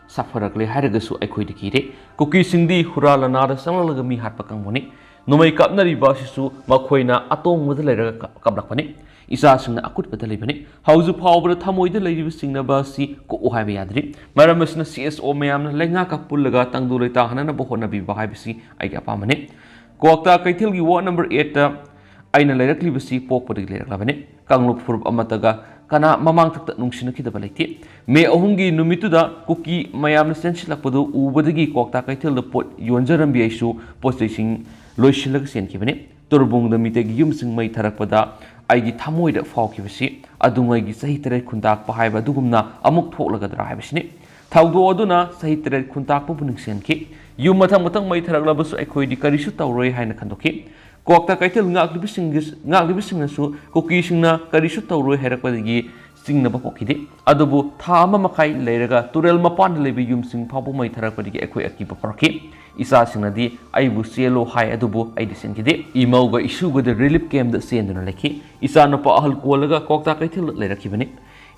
ꯁꯥꯐꯔꯛꯂꯦ ꯍꯥꯏꯔꯒꯁꯨ ꯑꯩꯈꯣꯏꯗꯤ ꯀꯤꯔꯦ꯫ ꯀꯨꯀꯤꯁꯤꯡꯗꯤ ꯍꯨꯔꯥꯟ ꯂꯅꯥꯗ ꯆꯪꯂꯛꯂꯒ ꯃꯤ ꯍꯥꯠꯄ ꯀꯥꯡꯕꯨꯅꯤ꯫ ꯅꯣꯡꯃꯩ ꯀꯥꯞꯅꯔꯤꯕ ꯑꯁꯤꯁꯨ ꯃꯈꯣꯏꯅ ꯑꯇꯣꯡꯕꯗ ꯂꯩꯔꯒ ꯀ-, ꯀꯥꯞꯂꯛꯄꯅꯤ꯫ ꯏꯆꯥꯁꯤꯡꯅ ꯑꯀꯨꯠꯄꯗ ꯂꯩꯕꯅꯤ꯫ ꯍꯧꯖꯤꯛ ꯐꯥꯎꯕꯗ ꯊꯃꯣꯏꯗ ꯂꯩꯔꯤꯕ ꯆꯤꯡꯅꯕ ꯑꯁꯤ ꯀꯣꯛꯎ ꯍꯥꯏꯕ ꯌꯥꯗ꯭ꯔꯤ꯫ ꯃꯔꯝ ꯑꯁꯤꯅ C S O ꯃꯌꯥꯝꯅ ꯂꯩꯉꯥꯛꯀ ꯄꯨꯜꯂꯒ ꯇꯪꯗꯨ ꯂꯩꯇꯥꯍꯟꯅꯅꯕ ꯍꯣꯠꯅꯕꯤꯕ ꯍꯥꯏꯕꯁꯤ ꯑꯩꯒꯤ ꯑꯄꯥꯝꯕꯅꯤ꯫ ꯀ꯭ꯋꯥꯛꯇꯥ ꯀꯩꯊꯦꯜꯒꯤ ward number eight ꯇ ꯑꯩꯅ ꯂꯩꯔꯛꯂꯤꯕꯁꯤ ꯄꯣꯛꯄꯗꯒꯤ ꯂꯩꯔꯛꯂꯕꯅꯤ꯫ ꯀꯥꯡꯂꯨꯞ ꯐꯨꯔꯨꯞ ꯑꯃꯠꯇꯒ ꯀꯅꯥ ꯃꯃꯥꯡꯊꯛꯇ ꯅꯨꯡꯁꯤꯅꯈꯤꯗꯕ ꯂꯩꯇꯦ꯫ May ꯑꯍꯨꯝꯒꯤ ꯅꯨꯃꯤꯠꯇꯨꯗ ꯀꯨꯀꯤ ꯃꯌꯥꯝꯅ ꯆꯦꯟꯁꯤꯜꯂꯛꯄꯗꯨ ꯎꯕꯗꯒꯤ ꯀ꯭ꯋꯥꯛꯇꯥ ꯀꯩꯊꯦꯜꯗ ꯄꯣꯠ ꯌꯣꯟꯖꯔꯝꯕꯤ ꯑꯩꯁꯨ ꯄꯣꯠ ꯆꯩꯁꯤꯡ ꯂꯣꯏꯁꯤꯜꯂꯒ ꯆꯦꯟꯈꯤꯕꯅꯤ꯫ ꯇꯣꯔꯕꯨꯡꯗ ꯃꯤꯇꯩꯒꯤ ꯌꯨꯝꯁꯤꯡ ꯃꯩ ꯊꯥꯔꯛꯄꯗ ꯑꯩꯒꯤ ꯊꯃꯣꯏꯗ ꯐꯥꯎꯈꯤꯕꯁꯤ ꯑꯗꯨꯉꯩꯒꯤ ꯆꯍꯤ ꯇꯔꯦꯠ ꯈꯨꯟꯇꯥꯛꯄ ꯍꯥꯏꯕ ꯑꯗꯨꯒꯨꯝꯅ ꯑꯃꯨꯛ ꯊꯣꯛꯂꯒꯗ꯭ꯔꯥ ꯍꯥꯏꯕꯁꯤꯅꯤ꯫ ꯊꯧꯗꯣꯛ ꯑꯗꯨꯅ ꯆꯍꯤ ꯇꯔꯦꯠ ꯈꯨꯟꯇꯥꯛꯄꯕꯨ ꯅꯤꯡꯁꯤꯡꯍꯟꯈꯤ꯫ ꯌꯨꯝ ꯃꯊꯪ ꯃꯊꯪ ꯃꯩ ꯊꯥꯔꯛꯂꯕꯁꯨ ꯑꯩꯈꯣꯏꯗꯤ ꯀꯔꯤꯁꯨ ꯇꯧꯔꯣꯏ ꯍꯥꯏꯅ ꯈꯟꯗꯣꯛꯈꯤ꯫ ꯀ꯭ꯋꯥꯛꯇꯥ ꯀꯩꯊꯦꯜ ꯉꯥꯛꯂꯤꯕꯁꯤꯡꯒꯤ-, ꯉꯥꯛꯂꯤꯕꯁꯤꯡꯅꯁꯨ ꯀꯨꯀꯤꯁꯤꯡꯅ ꯀꯔꯤꯁꯨ ꯇꯧꯔꯣꯏ ꯍꯥꯏꯔꯛꯄꯗꯒꯤ ꯆꯤꯡꯅꯕ ꯄꯣꯛꯈꯤꯗꯦ꯫ ꯑꯗꯨꯕꯨ ꯊꯥ ꯑꯃ ꯃꯈꯥꯏ ꯂꯩꯔꯒ ꯇꯨꯔꯦꯜ ꯃꯄꯥꯟꯗ ꯂꯩꯕ ꯌꯨꯝꯁꯤꯡ ꯐꯥꯎꯕ ꯃꯩ ꯊꯥꯔꯛꯄꯗꯒꯤ ꯑꯩꯈꯣꯏ ꯑꯀꯤꯕ ꯐꯥꯎꯔꯛꯈꯤ꯫ ꯏꯆꯥꯁꯤꯡꯅꯗꯤ ꯑꯩꯕꯨ "ꯆꯦꯜꯂꯣ" ꯍꯥꯏ, ꯑꯗꯨꯕꯨ ꯑꯩꯗꯤ ꯆꯦꯟꯈꯤꯗꯦ꯫ ꯏꯃꯧꯒ ꯏꯁꯨꯒꯗ ꯔꯤꯂꯤꯐ ꯀꯦꯝꯞꯇ ꯆꯦꯟꯗꯨꯅ ꯂꯩꯈꯤ꯫ ꯏꯆꯥꯅꯨꯄꯥ ꯑꯍꯜ ꯀꯣꯜꯂꯒ ꯀ꯭ꯋꯥꯛꯇꯥ ꯀꯩꯊꯦꯜꯗ ꯂꯩꯔꯛꯈꯤꯕꯅꯤ꯫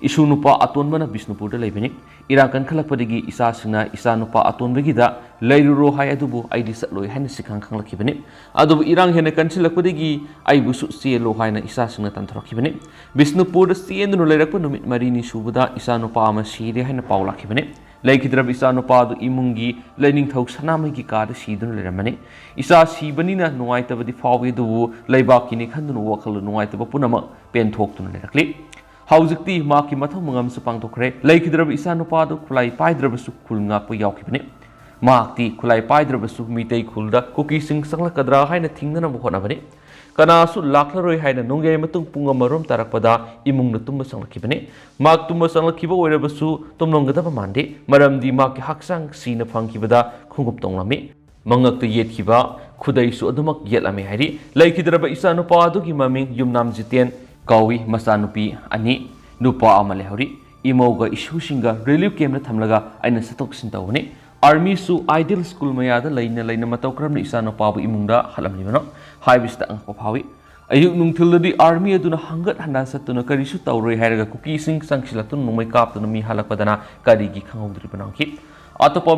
ꯏꯁꯨ ꯅꯨꯄꯥ ꯑꯇꯣꯟꯕꯅ ꯕꯤꯁꯅꯨꯄꯨꯔꯗ ꯂꯩꯕꯅꯤ꯫ ꯏꯔꯥꯡ ꯀꯟꯈꯠꯂꯛꯄꯗꯒꯤ ꯏꯆꯥꯁꯤꯡꯅ ꯏꯆꯥꯅꯨꯄꯥ ꯑꯇꯣꯟꯕꯒꯤꯗ "ꯂꯩꯔꯨꯔꯣ" ꯍꯥꯏ, ꯑꯗꯨꯕꯨ ꯑꯩꯗꯤ ꯆꯠꯂꯣꯏ ꯍꯥꯏꯅ ꯁꯤꯈꯥꯡ ꯈꯥꯡꯂꯛꯈꯤꯕꯅꯤ꯫ ꯑꯗꯨꯕꯨ ꯏꯔꯥꯡ ꯍꯦꯟꯅ ꯀꯟꯁꯤꯜꯂꯛꯄꯗꯒꯤ ꯑꯩꯕꯨꯁꯨ "ꯆꯦꯜꯂꯣ" ꯍꯥꯏꯅ ꯏꯆꯥꯁꯤꯡꯅ ꯇꯥꯟꯊꯣꯔꯛꯈꯤꯕꯅꯤ꯫ ꯕꯤꯁꯅꯨꯄꯨꯔꯗ ꯆꯦꯟꯗꯨꯅ ꯂꯩꯔꯛꯄ ꯅꯨꯃꯤꯠ ꯃꯔꯤꯅꯤ ꯁꯨꯕꯗ ꯏꯆꯥꯅꯨꯄꯥ ꯑꯃ ꯁꯤꯔꯦ ꯍꯥꯏꯅ ꯄꯥꯎ ꯂꯥꯛꯈꯤꯕꯅꯤ꯫ ꯂꯩꯈꯤꯗ꯭ꯔꯕ ꯏꯆꯥꯅꯨꯄꯥ ꯑꯗꯨ ꯏꯃꯨꯡꯒꯤ ꯂꯩꯅꯤꯡꯊꯧ ꯁꯅꯥꯃꯍꯤꯒꯤ ꯀꯥꯗ ꯁꯤꯗꯨꯅ ꯂꯩꯔꯝꯕꯅꯤ꯫ ꯏꯆꯥ ꯁꯤꯕꯅꯤꯅ ꯅꯨꯡꯉꯥꯏꯇꯕꯗꯤ ꯐꯥꯎꯏ, ꯑꯗꯨꯕꯨ ꯂꯩꯕꯥꯛꯀꯤꯅꯤ ꯈꯟꯗꯨꯅ ꯋꯥꯈꯜ ꯅꯨꯡꯉꯥꯏꯇꯕ ꯄꯨꯝꯅꯃꯛ ꯄꯦꯟꯊꯣꯛꯇꯨꯅ ꯂꯩꯔꯛꯂꯤ꯫ ꯍꯧꯖꯤꯛꯇꯤ ꯃꯍꯥꯛꯀꯤ ꯃꯊꯧ ꯃꯉꯝꯁꯨ ꯄꯥꯡꯊꯣꯛꯈ꯭ꯔꯦ꯫ ꯂꯩꯈꯤꯗ꯭ꯔꯕ ꯏꯆꯥꯅꯨꯄꯥ ꯑꯗꯨ ꯈꯨꯠꯂꯥꯏ ꯄꯥꯏꯗ꯭ꯔꯕꯁꯨ ꯈꯨꯜ ꯉꯥꯛꯄ ꯌꯥꯎꯈꯤꯕꯅꯤ꯫ ꯃꯍꯥꯛꯇꯤ ꯈꯨꯠꯂꯥꯏ ꯄꯥꯏꯗ꯭ꯔꯕꯁꯨ ꯃꯤꯇꯩ ꯈꯨꯜꯗ ꯀꯨꯀꯤꯁꯤꯡ ꯆꯪꯂꯛꯀꯗ꯭ꯔꯥ ꯍꯥꯏꯅ ꯊꯤꯡꯅꯅꯕ ꯍꯣꯠꯅꯕꯅꯤ꯫ ꯀꯅꯥꯁꯨ ꯂꯥꯛꯂꯔꯣꯏ ꯍꯥꯏꯅ ꯅꯣꯡꯌꯥꯏ ꯃꯇꯨꯡ ꯄꯨꯡ ꯑꯃꯔꯣꯝ ꯇꯥꯔꯛꯄꯗ ꯏꯃꯨꯡꯗ ꯇꯨꯝꯕ ꯆꯪꯂꯛꯈꯤꯕꯅꯤ꯫ ꯃꯍꯥꯛ ꯇꯨꯝꯕ ꯆꯪꯂꯛꯈꯤꯕ ꯑꯣꯏꯔꯕꯁꯨ ꯇꯨꯝꯂꯝꯒꯗꯕ ꯃꯥꯟꯗꯦ, ꯃꯔꯝꯗꯤ ꯃꯍꯥꯛꯀꯤ ꯍꯛꯆꯥꯡ ꯁꯤꯅ ꯐꯪꯈꯤꯕꯗ ꯈꯣꯡꯎꯞ ꯇꯣꯡꯂꯝꯃꯤ꯫ ꯃꯉꯛꯇ ꯌꯦꯠꯈꯤꯕ ꯈꯨꯗꯩꯁꯨ ꯑꯗꯨꯃꯛ ꯌꯦꯠꯂꯝꯃꯤ ꯍꯥꯏꯔꯤ꯫ ꯂꯩꯈꯤꯗ꯭ꯔꯕ ꯏꯆꯥꯅꯨꯄꯥ ꯑꯗꯨꯒꯤ ꯃꯃꯤꯡ ꯌꯨꯝꯅꯥꯝ ꯖꯤꯇꯦꯟ ꯀꯧꯏ꯫ ꯃꯆꯥꯅꯨꯄꯤ ꯑꯅꯤ, ꯅꯨꯄꯥ ꯑꯃ ꯂꯩꯍꯧꯔꯤ꯫ ꯏꯃꯧꯒ ꯏꯁꯨꯁꯤꯡꯒ ꯔꯤꯂꯤꯐ ꯀꯦꯝꯞꯇ ꯊꯝꯂꯒ ꯑꯩꯅ ꯆꯠꯊꯣꯛ ꯆꯠꯁꯤꯟ ꯇꯧꯕꯅꯤ꯫ ꯑꯥꯔꯃꯤꯁꯨ ꯑꯥꯏꯗꯤꯌꯦꯜ ꯁ꯭ꯀꯨꯜ ꯃꯌꯥꯗ ꯂꯩꯅ ꯂꯩꯅ ꯃꯇꯧ ꯀꯔꯝꯅ ꯏꯆꯥꯅꯨꯄꯥꯕꯨ ꯏꯃꯨꯡꯗ ꯍꯜꯂꯝꯂꯤꯕꯅꯣ ꯍꯥꯏꯕꯁꯤꯗ ꯑꯉꯛꯄ ꯐꯥꯎꯏ꯫ ꯑꯌꯨꯛ ꯅꯨꯡꯊꯤꯜꯗꯗꯤ ꯑꯥꯔꯃꯤ ꯑꯗꯨꯅ ꯍꯪꯒꯠ ꯍꯟꯗꯥ ꯆꯠꯇꯨꯅ "ꯀꯔꯤꯁꯨ ꯇꯧꯔꯣꯏ" ꯍꯥꯏꯔꯒ ꯀꯨꯀꯤꯁꯤꯡ ꯆꯪꯁꯤꯜꯂꯛꯇꯨꯅ ꯅꯣꯡꯃꯩ ꯀꯥꯞꯇꯨꯅ ꯃꯤ ꯍꯜꯂꯛꯄꯗꯅ ꯀꯔꯤꯒꯤ ꯈꯪꯍꯧꯗ꯭ꯔꯤꯕꯅꯣ ꯍꯪꯈꯤ꯫ ꯑꯇꯣꯞꯄ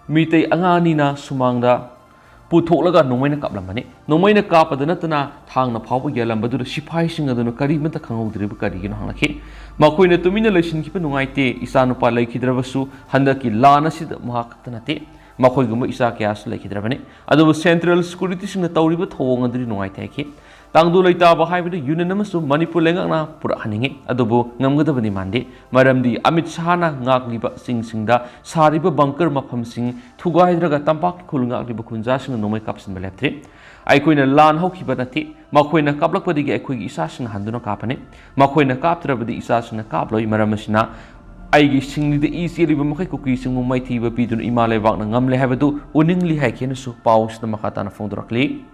ꯃꯤꯇꯩ ꯑꯉꯥꯡ ꯑꯅꯤꯅ ꯁꯨꯃꯥꯡꯗ ꯄꯨꯊꯣꯛꯂꯒ ꯅꯣꯡꯃꯩꯅ ꯀꯥꯞꯂꯝꯕꯅꯤ꯫ ꯅꯣꯡꯃꯩꯅ ꯀꯥꯞꯄꯗ ꯅꯠꯇꯅ ꯊꯥꯡꯅ ꯐꯥꯎꯕ ꯌꯥꯜꯂꯝꯕꯗꯨꯗ ꯁꯤꯐꯥꯏꯁꯤꯡ ꯑꯗꯨꯅ ꯀꯔꯤꯃꯠꯇ ꯈꯪꯍꯧꯗ꯭ꯔꯤꯕ ꯀꯔꯤꯒꯤꯅꯣ ꯍꯪꯂꯛꯈꯤ꯫ ꯃꯈꯣꯏꯅ ꯇꯨꯃꯤꯟꯅ ꯂꯩꯁꯤꯟꯈꯤꯕ ꯅꯨꯡꯉꯥꯏꯇꯦ꯫ ꯏꯆꯥꯅꯨꯄꯥ ꯂꯩꯈꯤꯗ꯭ꯔꯕꯁꯨ ꯍꯟꯗꯛꯀꯤ ꯂꯥꯟ ꯑꯁꯤꯗ ꯃꯍꯥꯛ ꯈꯛꯇ ꯅꯠꯇꯦ, ꯃꯈꯣꯏꯒꯨꯝꯕ ꯏꯆꯥ ꯀꯌꯥꯁꯨ ꯂꯩꯈꯤꯗ꯭ꯔꯕꯅꯤ꯫ ꯑꯗꯨꯕꯨ ꯁꯦꯟꯇ꯭ꯔꯦꯜ ꯁꯦꯀ꯭ꯌꯨꯔꯤꯇꯤꯁꯤꯡꯅ ꯇꯧꯔꯤꯕ ꯊꯧꯑꯣꯡ ꯑꯗꯨꯗꯤ ꯅꯨꯡꯉꯥꯏꯇꯦ ꯍꯥꯏꯈꯤ꯫ ꯇꯥꯡꯗꯨ ꯂꯩꯇꯥꯕ ꯍꯥꯏꯕꯗꯨ ꯌꯨꯅꯤꯌꯟ ꯑꯃꯁꯨ ꯃꯅꯤꯄꯨꯔ ꯂꯩꯉꯥꯛꯅ ꯄꯨꯔꯛꯍꯟꯅꯤꯡꯏ, ꯑꯗꯨꯕꯨ ꯉꯝꯒꯗꯕꯗꯤ ꯃꯥꯟꯗꯦ꯫ ꯃꯔꯝꯗꯤ ꯑꯃꯤꯠ ꯁꯥꯍꯅ ꯉꯥꯛꯂꯤꯕ ꯆꯤꯡꯁꯤꯡꯗ ꯁꯥꯔꯤꯕ ꯕꯪꯀꯔ ꯃꯐꯝꯁꯤꯡ ꯊꯨꯒꯥꯏꯗ꯭ꯔꯒ ꯇꯝꯄꯥꯛꯀꯤ ꯈꯨꯜ ꯉꯥꯛꯂꯤꯕ ꯈꯨꯟꯖꯥꯁꯤꯡꯅ ꯅꯣꯡꯃꯩ ꯀꯥꯞꯁꯤꯟꯕ ꯂꯦꯞꯇ꯭ꯔꯤ꯫ ꯑꯩꯈꯣꯏꯅ ꯂꯥꯟ ꯍꯧꯈꯤꯕ ꯅꯠꯇꯦ, ꯃꯈꯣꯏꯅ ꯀꯥꯞꯂꯛꯄꯗꯒꯤ ꯑꯩꯈꯣꯏꯒꯤ ꯏꯆꯥꯁꯤꯡꯅ ꯍꯟꯗꯨꯅ ꯀꯥꯞꯄꯅꯤ꯫ ꯃꯈꯣꯏꯅ ꯀꯥꯞꯇ꯭ꯔꯕꯗꯤ ꯏꯆꯥꯁꯤꯡꯅ ꯀꯥꯞꯂꯣꯏ꯫ ꯃꯔꯝ ꯑꯁꯤꯅ ꯑꯩꯒꯤ ꯁꯤꯡꯂꯤꯗ ꯏ ꯆꯦꯜꯂꯤꯕ ꯃꯈꯩ ꯀꯨꯀꯤꯁꯤꯡꯕꯨ ꯃꯥꯏꯊꯤꯕ ꯄꯤꯗꯨꯅ ꯏꯃꯥ ꯂꯩꯕꯥꯛꯅ ꯉꯝꯂꯦ ꯍꯥꯏꯕꯗꯨ ꯎꯅꯤꯡꯂꯤ ꯍꯥꯏꯈꯤꯅꯁꯨ ꯄꯥꯎ ꯑꯁꯤꯗ ꯃꯈꯥ ꯇꯥꯅ ꯐꯣꯡꯗꯣꯔꯛꯂꯤ꯫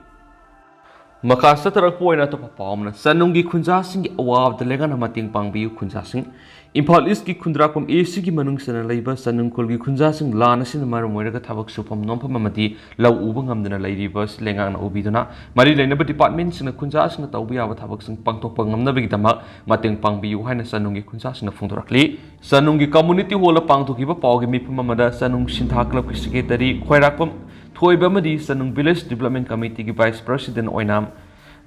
ꯃꯈꯥ ꯆꯠꯊꯔꯛꯄ ꯑꯣꯏꯅ ꯑꯇꯣꯞꯄ ꯄꯥꯎ ꯑꯃꯅ, ꯆꯅꯨꯡꯒꯤ ꯈꯨꯟꯖꯥꯁꯤꯡꯒꯤ ꯑꯋꯥꯕꯗ ꯂꯩꯉꯥꯛꯅ ꯃꯇꯦꯡ ꯄꯥꯡꯕꯤꯌꯨ꯫ ꯈꯨꯟꯖꯥꯁꯤꯡ, ꯏꯝꯐꯥꯜ ꯏꯁꯀꯤ ꯈꯨꯟꯗ꯭ꯔꯥꯛꯄꯝ ꯑꯦ ꯁꯤꯒꯤ ꯃꯅꯨꯡ ꯆꯟꯅ ꯂꯩꯕ ꯆꯅꯨꯡ ꯈꯨꯜꯒꯤ ꯈꯨꯟꯖꯥꯁꯤꯡ ꯂꯥꯟ ꯑꯁꯤꯅ ꯃꯔꯝ ꯑꯣꯏꯔꯒ ꯊꯕꯛ ꯁꯨꯐꯝ ꯅꯣꯝꯐꯝ ꯑꯃꯗꯤ ꯂꯧ ꯎꯕ ꯉꯝꯗꯅ ꯂꯩꯔꯤꯕ ꯑꯁꯤ ꯂꯩꯉꯥꯛꯅ ꯎꯕꯤꯗꯨꯅ ꯃꯔꯤ ꯂꯩꯅꯕ ꯗꯤꯄꯥꯔꯠꯃꯦꯟꯁꯤꯡꯅ ꯈꯨꯟꯖꯥꯁꯤꯡꯅ ꯇꯧꯕ ꯌꯥꯕ ꯊꯕꯛꯁꯤꯡ ꯄꯥꯡꯊꯣꯛꯄ ꯉꯝꯅꯕꯒꯤꯗꯃꯛ ꯃꯇꯦꯡ ꯄꯥꯡꯕꯤꯌꯨ ꯍꯥꯏꯅ ꯆꯅꯨꯡꯒꯤ ꯈꯨꯟꯖꯥꯁꯤꯡꯅ ꯐꯣꯡꯗꯣꯔꯛꯂꯤ꯫ ꯆꯅꯨꯡꯒꯤ ꯀꯝꯃꯨꯅꯤꯇꯤ ꯍꯣꯜꯗ ꯄꯥꯡꯊꯣꯛꯈꯤꯕ ꯄꯥꯎꯒꯤ ꯃꯤꯐꯝ ꯑꯃꯗ ꯆꯅꯨꯡ ꯁꯤꯟꯊꯥ ꯀ꯭ꯂꯕꯀꯤ ꯁꯦꯀ꯭ꯔꯦꯇꯔꯤ ꯈ꯭ꯋꯥꯏꯔꯥꯛꯄꯝ ꯊꯣꯏꯕ ꯑꯃꯗꯤ ꯆꯅꯨꯡ ꯚꯤꯂꯦꯖ ꯗꯤꯕꯂꯞꯃꯦꯟ ꯀꯃꯤꯇꯤꯒꯤ ꯚꯥꯏꯁ ꯄ꯭ꯔꯁꯤꯗꯦꯟ ꯑꯣꯏꯅꯥꯝ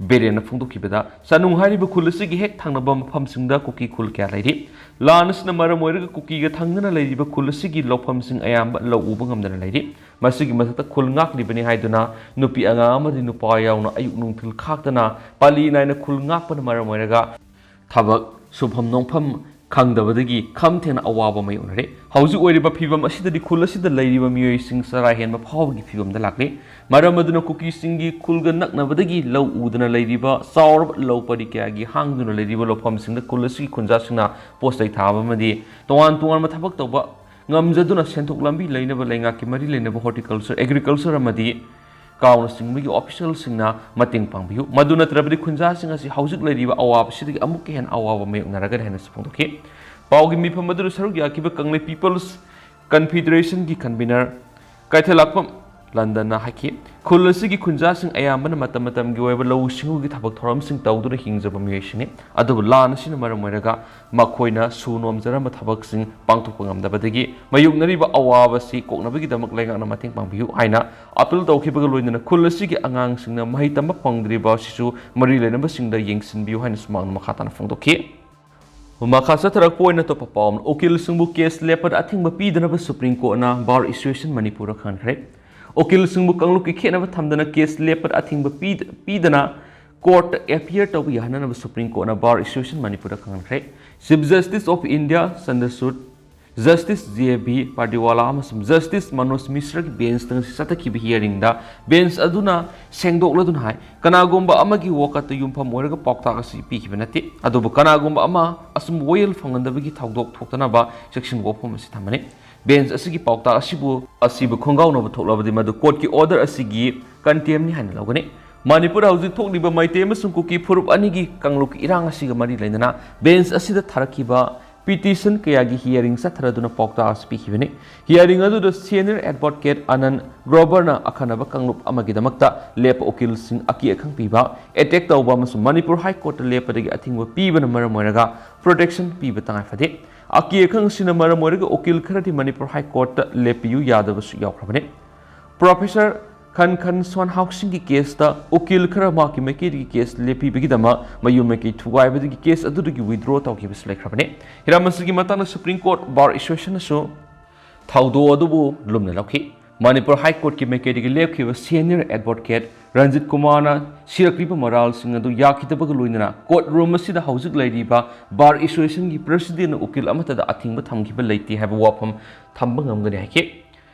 ꯕꯤꯔꯦꯟꯅ ꯐꯣꯡꯗꯣꯛꯈꯤꯕꯗ, ꯆꯅꯨꯡ ꯍꯥꯏꯔꯤꯕ ꯈꯨꯜ ꯑꯁꯤꯒꯤ ꯍꯦꯛ ꯊꯪꯅꯕ ꯃꯐꯝꯁꯤꯡꯗ ꯀꯨꯀꯤ ꯈꯨꯜ ꯀꯌꯥ ꯂꯩꯔꯤ꯫ ꯂꯥꯟ ꯑꯁꯤꯅ ꯃꯔꯝ ꯑꯣꯏꯔꯒ ꯀꯨꯀꯤꯒ ꯊꯪꯅꯅ ꯂꯩꯔꯤꯕ ꯈꯨꯜ ꯑꯁꯤꯒꯤ ꯂꯧꯐꯝꯁꯤꯡ ꯑꯌꯥꯝꯕ ꯂꯧ ꯎꯕ ꯉꯝꯗꯅ ꯂꯩꯔꯤ꯫ ꯃꯁꯤꯒꯤ ꯃꯊꯛꯇ ꯈꯨꯜ ꯉꯥꯛꯂꯤꯕꯅꯤ ꯍꯥꯏꯗꯨꯅ ꯅꯨꯄꯤ ꯑꯉꯥꯡ ꯑꯃꯗꯤ ꯅꯨꯄꯥ ꯌꯥꯎꯅ ꯑꯌꯨꯛ ꯅꯨꯡꯊꯤꯜ ꯈꯥꯛꯇꯅ ꯄꯥꯂꯤ ꯅꯥꯏꯅ ꯈꯨꯜ ꯉꯥꯛꯄꯅ ꯃꯔꯝ ꯑꯣꯏꯔꯒ ꯊꯕꯛ ꯁꯨꯐꯝ ꯅꯣꯝꯐꯝ ꯈꯪꯗꯕꯗꯒꯤ ꯈꯝ ꯊꯦꯡꯅ ꯑꯋꯥꯕ ꯃꯥꯌꯣꯛꯅꯔꯦ꯫ ꯍꯧꯖꯤꯛ ꯑꯣꯏꯔꯤꯕ ꯐꯤꯕꯝ ꯑꯁꯤꯗꯗꯤ ꯈꯨꯜ ꯑꯁꯤꯗ ꯂꯩꯔꯤꯕ ꯃꯤꯑꯣꯏꯁꯤꯡ ꯆꯔꯥ ꯍꯦꯟꯕ ꯐꯥꯎꯕꯒꯤ ꯐꯤꯕꯝꯗ ꯂꯥꯛꯂꯦ꯫ ꯃꯔꯝ ꯑꯗꯨꯅ ꯀꯨꯀꯤꯁꯤꯡꯒꯤ ꯈꯨꯜꯒ ꯅꯛꯅꯕꯗꯒꯤ ꯂꯧ ꯎꯗꯅ ꯂꯩꯔꯤꯕ ꯆꯥꯎꯔꯕ ꯂꯧ ꯄꯔꯤ ꯀꯌꯥꯒꯤ ꯍꯥꯡꯗꯨꯅ ꯂꯩꯔꯤꯕ ꯂꯧꯐꯝꯁꯤꯡꯗ ꯈꯨꯜ ꯑꯁꯤꯒꯤ ꯈꯨꯟꯖꯥꯁꯤꯡꯅ ꯄꯣꯠ ꯆꯩ ꯊꯥꯕ ꯑꯃꯗꯤ ꯇꯣꯉꯥꯟ ꯇꯣꯉꯥꯟꯕ ꯊꯕꯛ ꯇꯧꯕ ꯉꯝꯖꯗꯨꯅ ꯁꯦꯟꯊꯣꯛ ꯂꯝꯕꯤ ꯂꯩꯅꯕ ꯂꯩꯉꯥꯛꯀꯤ ꯃꯔꯤ ꯂꯩꯅꯕ ꯍꯣꯔꯇꯤꯀꯜꯆꯔ, ꯑꯦꯒ꯭ꯔꯤꯀꯜꯆꯔ ꯑꯃꯗꯤ ꯀꯥꯎꯅꯆꯤꯡꯕꯒꯤ ꯑꯣꯐꯤꯁꯤꯌꯦꯜꯁꯤꯡꯅ ꯃꯇꯦꯡ ꯄꯥꯡꯕꯤꯌꯨ꯫ ꯃꯗꯨ ꯅꯠꯇ꯭ꯔꯕꯗꯤ ꯈꯨꯟꯖꯥꯁꯤꯡ ꯑꯁꯤ ꯍꯧꯖꯤꯛ ꯂꯩꯔꯤꯕ ꯑꯋꯥꯕꯁꯤꯗꯒꯤ ꯑꯃꯨꯛꯀ ꯍꯦꯟꯅ ꯑꯋꯥꯕ ꯃꯥꯌꯣꯛꯅꯔꯒꯅꯤ ꯍꯥꯏꯅꯁꯨ ꯐꯣꯡꯗꯣꯛꯈꯤ꯫ ꯄꯥꯎꯒꯤ ꯃꯤꯐꯝ ꯑꯗꯨꯗ ꯁꯔꯨꯛ ꯌꯥꯈꯤꯕ ꯀꯪꯂꯩ ꯄꯤꯄꯜꯁ ꯀꯟꯐꯤꯗꯔꯦꯁꯟꯒꯤ ꯀꯟꯚꯤꯅꯔ ꯀꯩꯊꯦꯜꯂꯥꯛꯄꯝ ꯂꯟꯗꯟꯅ ꯍꯥꯏꯈꯤ, ꯈꯨꯜ ꯑꯁꯤꯒꯤ ꯈꯨꯟꯖꯥꯁꯤꯡ ꯑꯌꯥꯝꯕꯅ ꯃꯇꯝ ꯃꯇꯝꯒꯤ ꯑꯣꯏꯕ ꯂꯧꯎ ꯁꯤꯡꯎꯒꯤ ꯊꯕꯛ ꯊꯧꯔꯝꯁꯤꯡ ꯇꯧꯗꯨꯅ ꯍꯤꯡꯖꯕ ꯃꯤꯑꯣꯏꯁꯤꯡꯅꯤ꯫ ꯑꯗꯨꯕꯨ ꯂꯥꯟ ꯑꯁꯤꯅ ꯃꯔꯝ ꯑꯣꯏꯔꯒ ꯃꯈꯣꯏꯅ ꯁꯨ ꯅꯣꯝꯖꯔꯝꯕ ꯊꯕꯛꯁꯤꯡ ꯄꯥꯡꯊꯣꯛꯄ ꯉꯝꯗꯕꯗꯒꯤ ꯃꯥꯌꯣꯛꯅꯔꯤꯕ ꯑꯋꯥꯕꯁꯤ ꯀꯣꯛꯅꯕꯒꯤꯗꯃꯛ ꯂꯩꯉꯥꯛꯅ ꯃꯇꯦꯡ ꯄꯥꯡꯕꯤꯌꯨ ꯍꯥꯏꯅ ꯑꯥꯄꯤꯜ ꯇꯧꯈꯤꯕꯒ ꯂꯣꯏꯅꯅ ꯈꯨꯜ ꯑꯁꯤꯒꯤ ꯑꯉꯥꯡꯁꯤꯡꯅ ꯃꯍꯩ ꯇꯝꯕ ꯐꯪꯗ꯭ꯔꯤꯕ ꯑꯁꯤꯁꯨ ꯃꯔꯤ ꯂꯩꯅꯕꯁꯤꯡꯗ ꯌꯦꯡꯁꯤꯟꯕꯤꯌꯨ ꯍꯥꯏꯅꯁꯨ ꯃꯍꯥꯛꯅ ꯃꯈꯥ ꯇꯥꯅ ꯐꯣꯡꯗꯣꯛꯈꯤ꯫ ꯃꯈꯥ ꯆꯠꯊꯔꯛꯄ ꯑꯣꯏꯅ ꯑꯇꯣꯞꯄ ꯄꯥꯎ ꯑꯃꯅ, ꯎꯀꯤꯜꯁꯤꯡꯕꯨ ꯀꯦꯁ ꯂꯦꯞꯄꯗ ꯑꯊꯤꯡꯕ ꯄꯤꯗꯅꯕ ꯁꯨꯄ꯭ꯔꯤꯝ ꯀꯣꯔꯠꯅ ꯕꯥꯔ ꯑꯦꯁꯣꯁꯤꯌꯦꯁꯟ ꯃꯅꯤꯄꯨꯔꯗ ꯈꯪꯍꯟꯈ꯭ꯔꯦ꯫ ꯎꯀꯤꯜꯁꯤꯡꯕꯨ ꯀꯥꯡꯂꯨꯞꯀꯤ ꯈꯦꯠꯅꯕ ꯊꯝꯗꯅ ꯀꯦꯁ ꯂꯦꯞꯄꯗ ꯑꯊꯤꯡꯕ ꯄꯤ-, ꯄꯤꯗꯅ ꯀꯣꯔꯠꯇ ꯑꯦꯄꯤꯌꯔ ꯇꯧꯕ ꯌꯥꯍꯟꯅꯅꯕ ꯁꯨꯄ꯭ꯔꯤꯝ ꯀꯣꯔꯠꯅ ꯕꯥꯔ ꯑꯦꯁꯣꯁꯤꯌꯦꯁꯟ ꯃꯅꯤꯄꯨꯔꯗ ꯈꯪꯍꯟꯈ꯭ꯔꯦ꯫ Chief justice of India Chandrachud, justice J B Pardiwala ꯑꯃꯁꯨꯡ ꯖꯁꯇꯤꯁ ꯃꯅꯣꯖ ꯃꯤꯁ꯭ꯔꯒꯤ ꯕꯦꯟꯁꯇ ꯉꯁꯤ ꯆꯠꯊꯈꯤꯕ ꯍꯤꯌꯔꯤꯡꯗ ꯕꯦꯟꯁ ꯑꯗꯨꯅ ꯁꯦꯡꯗꯣꯛꯂꯗꯨꯅ ꯍꯥꯏ, ꯀꯅꯥꯒꯨꯝꯕ ꯑꯃꯒꯤ ꯋꯥꯀꯠꯇ ꯌꯨꯝꯐꯝ ꯑꯣꯏꯔꯒ ꯄꯥꯎꯇꯥꯛ ꯑꯁꯤ ꯄꯤꯈꯤꯕ ꯅꯠꯇꯦ, ꯑꯗꯨꯕꯨ ꯀꯅꯥꯒꯨꯝꯕ ꯑꯃ ꯑꯆꯨꯝꯕ ꯋꯥꯌꯦꯜ ꯐꯪꯍꯟꯗꯕꯒꯤ ꯊꯧꯗꯣꯛ ꯊꯣꯛꯇꯅꯕ ꯆꯦꯛꯁꯤꯟ ꯋꯥꯐꯝ ꯑꯁꯤ ꯊꯝꯕꯅꯤ꯫ ꯕꯦꯟꯁ ꯑꯁꯤꯒꯤ ꯄꯥꯎꯇꯥꯛ ꯑꯁꯤꯕꯨ, ꯑꯁꯤꯕꯨ ꯈꯣꯡꯒꯥꯎꯅꯕ ꯊꯣꯛꯂꯕꯗꯤ ꯃꯗꯨ ꯀꯣꯔꯠꯀꯤ ꯑꯣꯔꯗꯔ ꯑꯁꯤꯒꯤ ꯀꯟꯇꯦꯝꯅꯤ ꯍꯥꯏꯅ ꯂꯧꯒꯅꯤ꯫ ꯃꯅꯤꯄꯨꯔꯗ ꯍꯧꯖꯤꯛ ꯊꯣꯛꯂꯤꯕ ꯃꯩꯇꯩ ꯑꯃꯁꯨꯡ ꯀꯨꯀꯤ ꯐꯨꯔꯨꯞ ꯑꯅꯤꯒꯤ ꯀꯥꯡꯂꯨꯞꯀꯤ ꯏꯔꯥꯡ ꯑꯁꯤꯒ ꯃꯔꯤ ꯂꯩꯅꯅ ꯕꯦꯟꯆ ꯑꯁꯤꯗ ꯊꯥꯔꯛꯈꯤꯕ ꯄꯤꯇꯤꯁꯟ ꯀꯌꯥꯒꯤ ꯍꯤꯌꯥꯔꯤꯡ ꯆꯠꯊꯔꯗꯨꯅ ꯄꯥꯎꯇꯥꯛ ꯑꯁꯤ ꯄꯤꯈꯤꯕꯅꯤ꯫ ꯍꯤꯌꯥꯔꯤꯡ ꯑꯗꯨꯗ ꯁꯦꯅꯤꯌꯔ ꯑꯦꯗꯚꯣꯀꯦꯠ ꯑꯅꯟ ꯒ꯭ꯔꯣꯕꯔꯅ ꯑꯈꯟꯅꯕ ꯀꯥꯡꯂꯨꯞ ꯑꯃꯒꯤꯗꯃꯛꯇ ꯂꯦꯞꯄ ꯎꯀꯤꯜꯁꯤꯡ ꯑꯀꯤ ꯑꯈꯪ ꯄꯤꯕ, ꯑꯦꯇꯦꯛ ꯇꯧꯕ ꯑꯃꯁꯨꯡ ꯃꯅꯤꯄꯨꯔ ꯍꯥꯏ ꯀꯣꯔꯠꯇ ꯂꯦꯞꯄꯗꯒꯤ ꯑꯊꯤꯡꯕ ꯄꯤꯕꯅ ꯃꯔꯝ ꯑꯣꯏꯔꯒ ꯄ꯭ꯔꯣꯇꯦꯛꯁꯟ ꯄꯤꯕ ꯇꯉꯥꯏ ꯐꯗꯦ꯫ ꯑꯀꯤ ꯑꯈꯪꯁꯤꯅ ꯃꯔꯝ ꯑꯣꯏꯔꯒ ꯎꯀꯤꯜ ꯈꯔꯗꯤ ꯃꯅꯤꯄꯨꯔ ꯍꯥꯏ ꯀꯣꯔꯠꯇ ꯂꯦꯞꯄꯤꯌꯨ ꯌꯥꯗꯕꯁꯨ ꯌꯥꯎꯈ꯭ꯔꯕꯅꯤ꯫ ꯄ꯭ꯔꯣꯐꯦꯁꯔ ꯈꯟ ꯈꯟ ꯁꯣꯟ ꯍꯥꯎꯁꯤꯡꯒꯤ ꯀꯦꯁꯇ ꯎꯀꯤꯜ ꯈꯔ ꯃꯍꯥꯛꯀꯤ ꯃꯥꯏꯀꯩꯗꯒꯤ ꯀꯦꯁ ꯂꯦꯞꯄꯤꯕꯒꯤꯗꯃꯛ ꯃꯌꯨꯝ ꯃꯥꯏꯀꯩ ꯊꯨꯒꯥꯏꯕꯗꯒꯤ ꯀꯦꯁ ꯑꯗꯨꯗꯒꯤ ꯋꯤꯗ꯭ꯔꯣ ꯇꯧꯈꯤꯕꯁꯨ ꯂꯩꯈ꯭ꯔꯕꯅꯤ꯫ ꯍꯤꯔꯝ ꯑꯁꯤꯒꯤ ꯃꯇꯥꯡꯗ ꯁꯨꯄ꯭ꯔꯤꯝ ꯀꯣꯔꯠ ꯕꯥꯔ ꯑꯦꯁꯣꯁꯤꯌꯦꯁꯟꯅꯁꯨ ꯊꯧꯗꯣꯛ ꯑꯗꯨꯕꯨ ꯂꯨꯝꯅ ꯂꯧꯈꯤ꯫ ꯃꯅꯤꯄꯨꯔ ꯍꯥꯏ ꯀꯣꯔꯠꯀꯤ ꯃꯥꯏꯀꯩꯗꯒꯤ ꯂꯦꯞꯈꯤꯕ ꯁꯦꯅꯤꯌꯔ ꯑꯦꯗꯚꯣꯀꯦꯠ ꯔꯟꯖꯤꯠ ꯀꯨꯃꯥꯔꯅ ꯁꯤꯔꯛꯂꯤꯕ ꯃꯔꯥꯜꯁꯤꯡ ꯑꯗꯨ ꯌꯥꯈꯤꯗꯕꯒ ꯂꯣꯏꯅꯅ ꯀꯣꯔꯠ ꯔꯨꯝ ꯑꯁꯤꯗ ꯍꯧꯖꯤꯛ ꯂꯩꯔꯤꯕ ꯕꯥꯔ ꯑꯦꯁꯣꯁꯤꯌꯦꯁꯟꯒꯤ ꯄ꯭ꯔꯦꯁꯤꯗꯦꯟꯅ ꯎꯀꯤꯜ ꯑꯃꯠꯇꯗ ꯑꯊꯤꯡꯕ ꯊꯝꯈꯤꯕ ꯂꯩꯇꯦ ꯍꯥꯏꯕ ꯋꯥꯐꯝ ꯊꯝꯕ ꯉꯝꯒꯅꯤ ꯍꯥꯏꯈꯤ꯫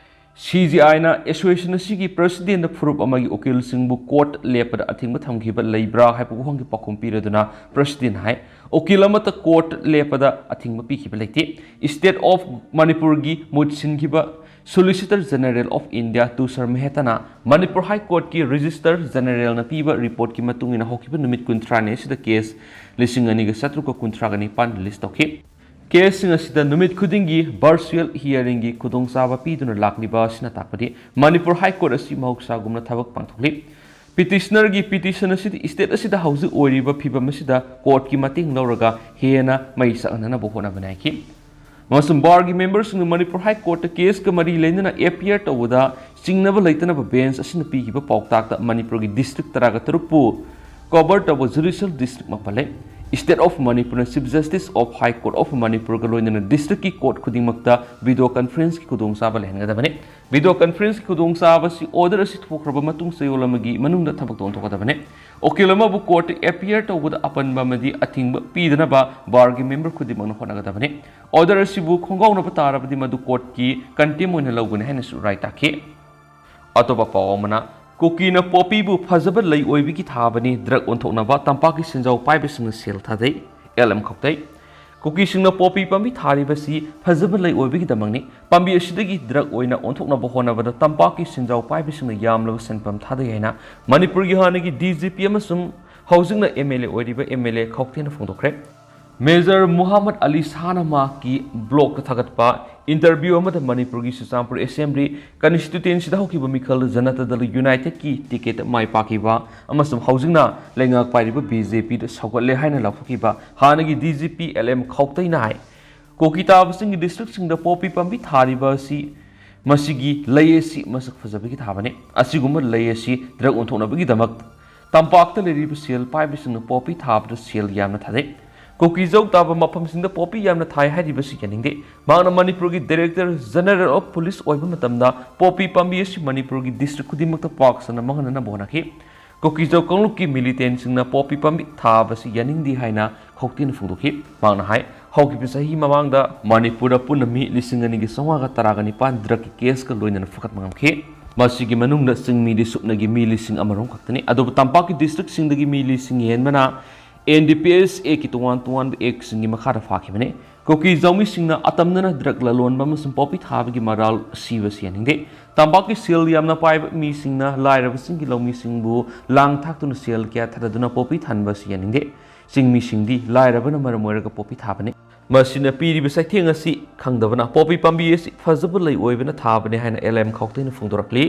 ꯁꯤ ꯖꯤ ꯑꯥꯏꯅ ꯑꯦꯁꯣꯁꯤꯌꯦꯁꯟ ꯑꯁꯤꯒꯤ ꯄ꯭ꯔꯦꯁꯤꯗꯦꯟꯗ ꯐꯨꯔꯨꯞ ꯑꯃꯒꯤ ꯎꯀꯤꯜꯁꯤꯡꯕꯨ ꯀꯣꯔꯠ ꯂꯦꯞꯄꯗ ꯑꯊꯤꯡꯕ ꯊꯝꯈꯤꯕ ꯂꯩꯕ꯭ꯔꯥ ꯍꯥꯏꯕ ꯋꯥꯍꯪꯒꯤ ꯄꯥꯎꯈꯨꯝ ꯄꯤꯔꯗꯨꯅ ꯄ꯭ꯔꯦꯁꯤꯗꯦꯟ ꯍꯥꯏ, ꯎꯀꯤꯜ ꯑꯃꯠꯇ ꯀꯣꯔꯠ ꯂꯦꯞꯄꯗ ꯑꯊꯤꯡꯕ ꯄꯤꯈꯤꯕ ꯂꯩꯇꯦ꯫ ꯁ꯭ꯇꯦꯠ ꯑꯣꯐ ꯃꯅꯤꯄꯨꯔꯒꯤ ꯃꯍꯨꯠ ꯁꯤꯟꯈꯤꯕ solicitor general of India Tushar ꯃꯦꯍꯇꯥꯅ ꯃꯅꯤꯄꯨꯔ ꯍꯥꯏ ꯀꯣꯔꯠꯀꯤ ꯔꯦꯖꯤꯁꯇꯔ ꯖꯦꯅꯔꯦꯜꯅ ꯄꯤꯕ ꯔꯤꯄꯣꯔꯠꯀꯤ ꯃꯇꯨꯡ ꯏꯟꯅ ꯍꯧꯈꯤꯕ ꯅꯨꯃꯤꯠ ꯀꯨꯟꯊ꯭ꯔꯥꯅꯤ ꯑꯁꯤꯗ ꯀꯦꯁ ꯂꯤꯁꯤꯡ ꯑꯅꯤꯒ ꯆꯥꯇ꯭ꯔꯨꯛꯀ ꯀꯨꯟꯊ꯭ꯔꯥꯒ ꯅꯤꯄꯥꯟ ꯂꯤꯁ ꯇꯧꯈꯤ꯫ ꯀꯦꯁꯁꯤꯡ ꯑꯁꯤꯗ ꯅꯨꯃꯤꯠ ꯈꯨꯗꯤꯡꯒꯤ ꯚꯔꯆꯨꯑꯦꯜ ꯍꯤꯌꯥꯔꯤꯡꯒꯤ ꯈꯨꯗꯣꯡꯆꯥꯕ ꯄꯤꯗꯨꯅ ꯂꯥꯛꯂꯤꯕ ꯑꯁꯤꯅ ꯇꯥꯛꯄꯗꯤ ꯃꯅꯤꯄꯨꯔ ꯍꯥꯏ ꯀꯣꯔꯠ ꯑꯁꯤ ꯃꯍꯧꯁꯥꯒꯨꯝꯅ ꯊꯕꯛ ꯄꯥꯡꯊꯣꯛꯂꯤ꯫ ꯄꯤꯇꯤꯁꯅꯔꯒꯤ ꯄꯤꯇꯤꯁꯟ ꯑꯁꯤꯗꯤ ꯁ꯭ꯇꯦꯠ ꯑꯁꯤꯗ ꯍꯧꯖꯤꯛ ꯑꯣꯏꯔꯤꯕ ꯐꯤꯕꯝ ꯑꯁꯤꯗ ꯀꯣꯔꯠꯀꯤ ꯃꯇꯦꯡ ꯂꯧꯔꯒ ꯍꯦꯟꯅ ꯃꯩ ꯆꯥꯛꯍꯟꯅꯅꯕ ꯍꯣꯠꯅꯕꯅꯤ ꯍꯥꯏꯈꯤ꯫ ꯑꯃꯁꯨꯡ ꯕꯥꯔꯒꯤ ꯃꯦꯝꯕꯔꯁꯤꯡꯅ ꯃꯅꯤꯄꯨꯔ ꯍꯥꯏ ꯀꯣꯔꯠꯇ ꯀꯦꯁꯀ ꯃꯔꯤ ꯂꯩꯅꯅ ꯑꯦꯄꯤꯌꯔ ꯇꯧꯕꯗ ꯆꯤꯡꯅꯕ ꯂꯩꯇꯅꯕ ꯕꯦꯟꯆ ꯑꯁꯤꯅ ꯄꯤꯈꯤꯕ ꯄꯥꯎꯇꯥꯛꯇ ꯃꯅꯤꯄꯨꯔꯒꯤ ꯗꯤꯁꯇ꯭ꯔꯤꯛ ꯇꯔꯥꯒ ꯇꯔꯨꯛꯄꯨ ꯀꯣꯚꯔ ꯇꯧꯕ ꯖꯨꯗꯤꯁꯤꯌꯦꯜ ꯗꯤꯁꯇ꯭ꯔꯤꯛ ꯃꯥꯄꯜ ꯂꯩ꯫ ꯁ꯭ꯇꯦꯠ ꯑꯣꯐ ꯃꯅꯤꯄꯨꯔꯅ chief justice of high court of ꯃꯅꯤꯄꯨꯔꯒ ꯂꯣꯏꯅꯅ ꯗꯤꯁꯇ꯭ꯔꯤꯛꯀꯤ ꯀꯣꯔꯠ ꯈꯨꯗꯤꯡꯃꯛꯇ ꯚꯤꯗꯤꯑꯣ ꯀꯟꯐꯔꯦꯟꯁꯀꯤ ꯈꯨꯗꯣꯡꯆꯥꯕ ꯂꯩꯍꯟꯒꯗꯕꯅꯤ꯫ ꯚꯤꯗꯤꯑꯣ ꯀꯟꯐꯔꯦꯟꯁꯀꯤ ꯈꯨꯗꯣꯡꯆꯥꯕ ꯑꯁꯤ ꯑꯣꯔꯗꯔ ꯑꯁꯤ ꯊꯣꯛꯈ꯭ꯔꯕ ꯃꯇꯨꯡ ꯆꯌꯣꯜ ꯑꯃꯒꯤ ꯃꯅꯨꯡꯗ ꯊꯕꯛꯇ ꯑꯣꯟꯊꯣꯛꯀꯗꯕꯅꯤ꯫ ꯎꯀꯤꯜ ꯑꯃꯕꯨ ꯀꯣꯔꯠꯇ ꯑꯦꯄꯤꯌꯔ ꯇꯧꯕꯗ ꯑꯄꯟꯕ ꯑꯃꯗꯤ ꯑꯊꯤꯡꯕ ꯄꯤꯗꯅꯕ ꯕꯥꯔꯒꯤ ꯃꯦꯝꯕꯔ ꯈꯨꯗꯤꯡꯃꯛꯅ ꯍꯣꯠꯅꯒꯗꯕꯅꯤ꯫ ꯑꯣꯔꯗꯔ ꯑꯁꯤꯕꯨ ꯈꯣꯡꯒꯥꯎꯅꯕ ꯇꯥꯔꯕꯗꯤ ꯃꯗꯨ ꯀꯣꯔꯠꯀꯤ ꯀꯟꯇꯦꯝ ꯑꯣꯏꯅ ꯂꯧꯒꯅꯤ ꯍꯥꯏꯅꯁꯨ ꯔꯥꯏ ꯇꯥꯈꯤ꯫ ꯑꯇꯣꯞꯄ ꯄꯥꯎ ꯑꯃꯅ, ꯀꯨꯀꯤꯅ ꯄꯣꯄꯤꯕꯨ ꯐꯖꯕ ꯂꯩ ꯑꯣꯏꯕꯒꯤ ꯊꯥꯕꯅꯤ, ꯗ꯭ꯔꯒ ꯑꯣꯟꯊꯣꯛꯅꯕ ꯇꯝꯄꯥꯛꯀꯤ ꯁꯦꯟꯖꯥꯎ ꯄꯥꯏꯕꯁꯤꯡꯅ ꯁꯦꯜ ꯊꯥꯗꯩ, ꯑꯦꯜ ꯑꯦꯝ ꯈꯧꯇꯩ꯫ ꯀꯨꯀꯤꯁꯤꯡꯅ ꯄꯣꯄꯤ ꯄꯥꯝꯕꯤ ꯊꯥꯔꯤꯕꯁꯤ ꯐꯖꯕ ꯂꯩ ꯑꯣꯏꯕꯒꯤꯗꯃꯛꯅꯤ꯫ ꯄꯥꯝꯕꯤ ꯑꯁꯤꯗꯒꯤ ꯗ꯭ꯔꯒ ꯑꯣꯏꯅ ꯑꯣꯟꯊꯣꯛꯅꯕ ꯍꯣꯠꯅꯕꯗ ꯇꯝꯄꯥꯛꯀꯤ ꯁꯦꯟꯖꯥꯎ ꯄꯥꯏꯕꯁꯤꯡꯅ ꯌꯥꯝꯂꯕ ꯁꯦꯟꯐꯝ ꯊꯥꯗꯩ ꯍꯥꯏꯅ ꯃꯅꯤꯄꯨꯔꯒꯤ ꯍꯥꯟꯅꯒꯤ ꯗꯤ ꯖꯤ ꯄꯤ ꯑꯃꯁꯨꯡ ꯍꯧꯖꯤꯛꯅ ꯑꯦꯝ ꯑꯦꯜ ꯑꯦ ꯑꯣꯏꯔꯤꯕ ꯑꯦꯝ ꯑꯦꯜ ꯑꯦ ꯈꯧꯇꯦꯅ ꯐꯣꯡꯗꯣꯛꯈ꯭ꯔꯦ꯫ ꯃꯦꯖꯔ ꯃꯨꯍꯝꯃꯗ ꯑꯂꯤ ꯁꯥꯍꯅ ꯃꯍꯥꯛꯀꯤ ꯕ꯭ꯂꯣꯒꯇ ꯊꯥꯒꯠꯄ ꯏꯟꯇꯔꯚ꯭ꯌꯨ ꯑꯃꯗ ꯃꯅꯤꯄꯨꯔꯒꯤ ꯆꯨꯔꯆꯥꯟꯄꯨꯔ ꯑꯦꯁꯦꯝꯕ꯭ꯂꯤ ꯀꯟꯁꯇꯤꯇ꯭ꯌꯨꯑꯦꯟꯁꯤꯗ ꯍꯧꯈꯤꯕ ꯃꯤꯈꯜꯗ ꯖꯅꯇꯥ ꯗꯜ ꯌꯨꯅꯥꯏꯇꯦꯗꯀꯤ ꯇꯤꯀꯦꯠ ꯃꯥꯏ ꯄꯥꯛꯈꯤꯕ ꯑꯃꯁꯨꯡ ꯍꯧꯖꯤꯛꯅ ꯂꯩꯉꯥꯛ ꯄꯥꯏꯔꯤꯕ ꯕꯤ ꯖꯦ ꯄꯤꯗ ꯁꯧꯒꯠꯂꯦ ꯍꯥꯏꯅ ꯂꯥꯎꯊꯣꯛꯈꯤꯕ ꯍꯥꯟꯅꯒꯤ D G P L M ꯈꯧꯇꯩꯅ ꯍꯥꯏ, ꯀꯨꯀꯤ ꯇꯥꯕꯁꯤꯡꯒꯤ ꯗꯤꯁꯇ꯭ꯔꯤꯛꯁꯤꯡꯗ ꯄꯣꯄꯤ ꯄꯥꯝꯕꯤ ꯊꯥꯔꯤꯕ ꯑꯁꯤ ꯃꯁꯤꯒꯤ ꯂꯩ ꯑꯁꯤ ꯃꯁꯛ ꯐꯖꯕꯒꯤ ꯊꯥꯕꯅꯤ꯫ ꯑꯁꯤꯒꯨꯝꯕ ꯂꯩ ꯑꯁꯤ ꯗ꯭ꯔꯒ ꯑꯣꯟꯊꯣꯛꯅꯕꯒꯤꯗꯃꯛ ꯇꯝꯄꯥꯛꯇ ꯂꯩꯔꯤꯕ ꯁꯦꯜ ꯄꯥꯏꯕꯁꯤꯡꯅ ꯄꯣꯄꯤ ꯊꯥꯕꯗ ꯁꯦꯜ ꯌꯥꯝꯅ ꯊꯥꯗꯩ꯫ ꯀꯨꯀꯤꯖꯧ ꯇꯥꯕ ꯃꯐꯝꯁꯤꯡꯗ ꯄꯣꯄꯤ ꯌꯥꯝꯅ ꯊꯥꯏ ꯍꯥꯏꯔꯤꯕꯁꯤ ꯌꯥꯅꯤꯡꯗꯦ꯫ ꯃꯍꯥꯛꯅ ꯃꯅꯤꯄꯨꯔꯒꯤ ꯗꯥꯏꯔꯦꯛꯇꯔ ꯖꯦꯅꯔꯦꯜ ꯑꯣꯐ ꯄꯨꯂꯤꯁ ꯑꯣꯏꯕ ꯃꯇꯝꯗ ꯄꯣꯄꯤ ꯄꯥꯝꯕꯤ ꯑꯁꯤ ꯃꯅꯤꯄꯨꯔꯒꯤ ꯗꯤꯁꯇ꯭ꯔꯤꯛ ꯈꯨꯗꯤꯡꯃꯛꯇ ꯄꯥꯛ ꯁꯟꯅ ꯃꯥꯡꯍꯟꯅꯅꯕ ꯍꯣꯠꯅꯈꯤ꯫ ꯀꯨꯀꯤꯖꯧ ꯀꯥꯡꯂꯨꯞꯀꯤ ꯃꯤꯂꯤꯇꯦꯟꯁꯤꯡꯅ ꯄꯣꯄꯤ ꯄꯥꯝꯕꯤ ꯊꯥꯕꯁꯤ ꯌꯥꯅꯤꯡꯗꯦ ꯍꯥꯏꯅ ꯈꯧꯇꯦꯅ ꯐꯣꯡꯗꯣꯛꯈꯤ꯫ ꯃꯍꯥꯛꯅ ꯍꯥꯏ, ꯍꯧꯈꯤꯕ ꯆꯍꯤ ꯃꯃꯥꯡꯗ ꯃꯅꯤꯄꯨꯔꯗ ꯄꯨꯟꯅ ꯃꯤ ꯂꯤꯁꯤꯡ ꯑꯅꯤꯒ ꯆꯥꯝꯃꯉꯥꯒ ꯇꯔꯥꯒ ꯅꯤꯄꯥꯟ ꯗ꯭ꯔꯒꯀꯤ ꯀꯦꯁꯀ ꯂꯣꯏꯅꯅ ꯐꯒꯠꯄ ꯉꯝꯈꯤ꯫ ꯃꯁꯤꯒꯤ ꯃꯅꯨꯡꯗ ꯆꯤꯡꯃꯤꯗꯤ ꯁꯨꯞꯅꯒꯤ ꯃꯤ ꯂꯤꯁꯤꯡ ꯑꯃꯔꯣꯝ ꯈꯛꯇꯅꯤ꯫ ꯑꯗꯨꯕꯨ ꯇꯝꯄꯥꯛꯀꯤ ꯗꯤꯁꯇ꯭ꯔꯤꯛꯁꯤꯡꯗꯒꯤ ꯃꯤ ꯂꯤꯁꯤꯡ ꯍꯦꯟꯕꯅ ꯑꯦꯟ ꯗꯤ ꯄꯤ ꯑꯦꯁ ꯑꯦꯒꯤ ꯇꯣꯉꯥꯟ ꯇꯣꯉꯥꯟꯕ ꯑꯦꯛꯁꯤꯡꯒꯤ ꯃꯈꯥꯗ ꯐꯥꯈꯤꯕꯅꯤ꯫ ꯀꯨꯀꯤ ꯖꯧꯃꯤꯁꯤꯡꯅ ꯑꯇꯝꯅꯅ ꯗ꯭ꯔꯒ ꯂꯂꯣꯟꯕ ꯑꯃꯁꯨꯡ ꯄꯣꯄꯤ ꯊꯥꯕꯒꯤ ꯃꯔꯥꯜ ꯁꯤꯕꯁꯤ ꯌꯥꯅꯤꯡꯗꯦ꯫ ꯇꯝꯄꯥꯛꯀꯤ ꯁꯦꯜ ꯌꯥꯝꯅ ꯄꯥꯏꯕ ꯃꯤꯁꯤꯡꯅ ꯂꯥꯏꯔꯕꯁꯤꯡꯒꯤ ꯂꯧꯃꯤꯁꯤꯡꯕꯨ ꯂꯥꯡ ꯊꯥꯛꯇꯨꯅ ꯁꯦꯜ ꯀꯌꯥ ꯊꯥꯗꯗꯨꯅ ꯄꯣꯄꯤ ꯊꯥꯍꯟꯕ ꯑꯁꯤ ꯌꯥꯅꯤꯡꯗꯦ꯫ ꯆꯤꯡꯃꯤꯁꯤꯡꯗꯤ ꯂꯥꯏꯔꯕꯅ ꯃꯔꯝ ꯑꯣꯏꯔꯒ ꯄꯣꯄꯤ ꯊꯥꯕꯅꯤ꯫ ꯃꯁꯤꯅ ꯄꯤꯔꯤꯕ ꯆꯩꯊꯦꯡ ꯑꯁꯤ ꯈꯪꯗꯕꯅ ꯄꯣꯄꯤ ꯄꯥꯝꯕꯤ ꯑꯁꯤ ꯐꯖꯕ ꯂꯩ ꯑꯣꯏꯕꯅ ꯊꯥꯕꯅꯤ ꯍꯥꯏꯅ ꯑꯦꯜ ꯑꯦꯝ ꯈꯧꯇꯩꯅ ꯐꯣꯡꯗꯣꯔꯛꯂꯤ꯫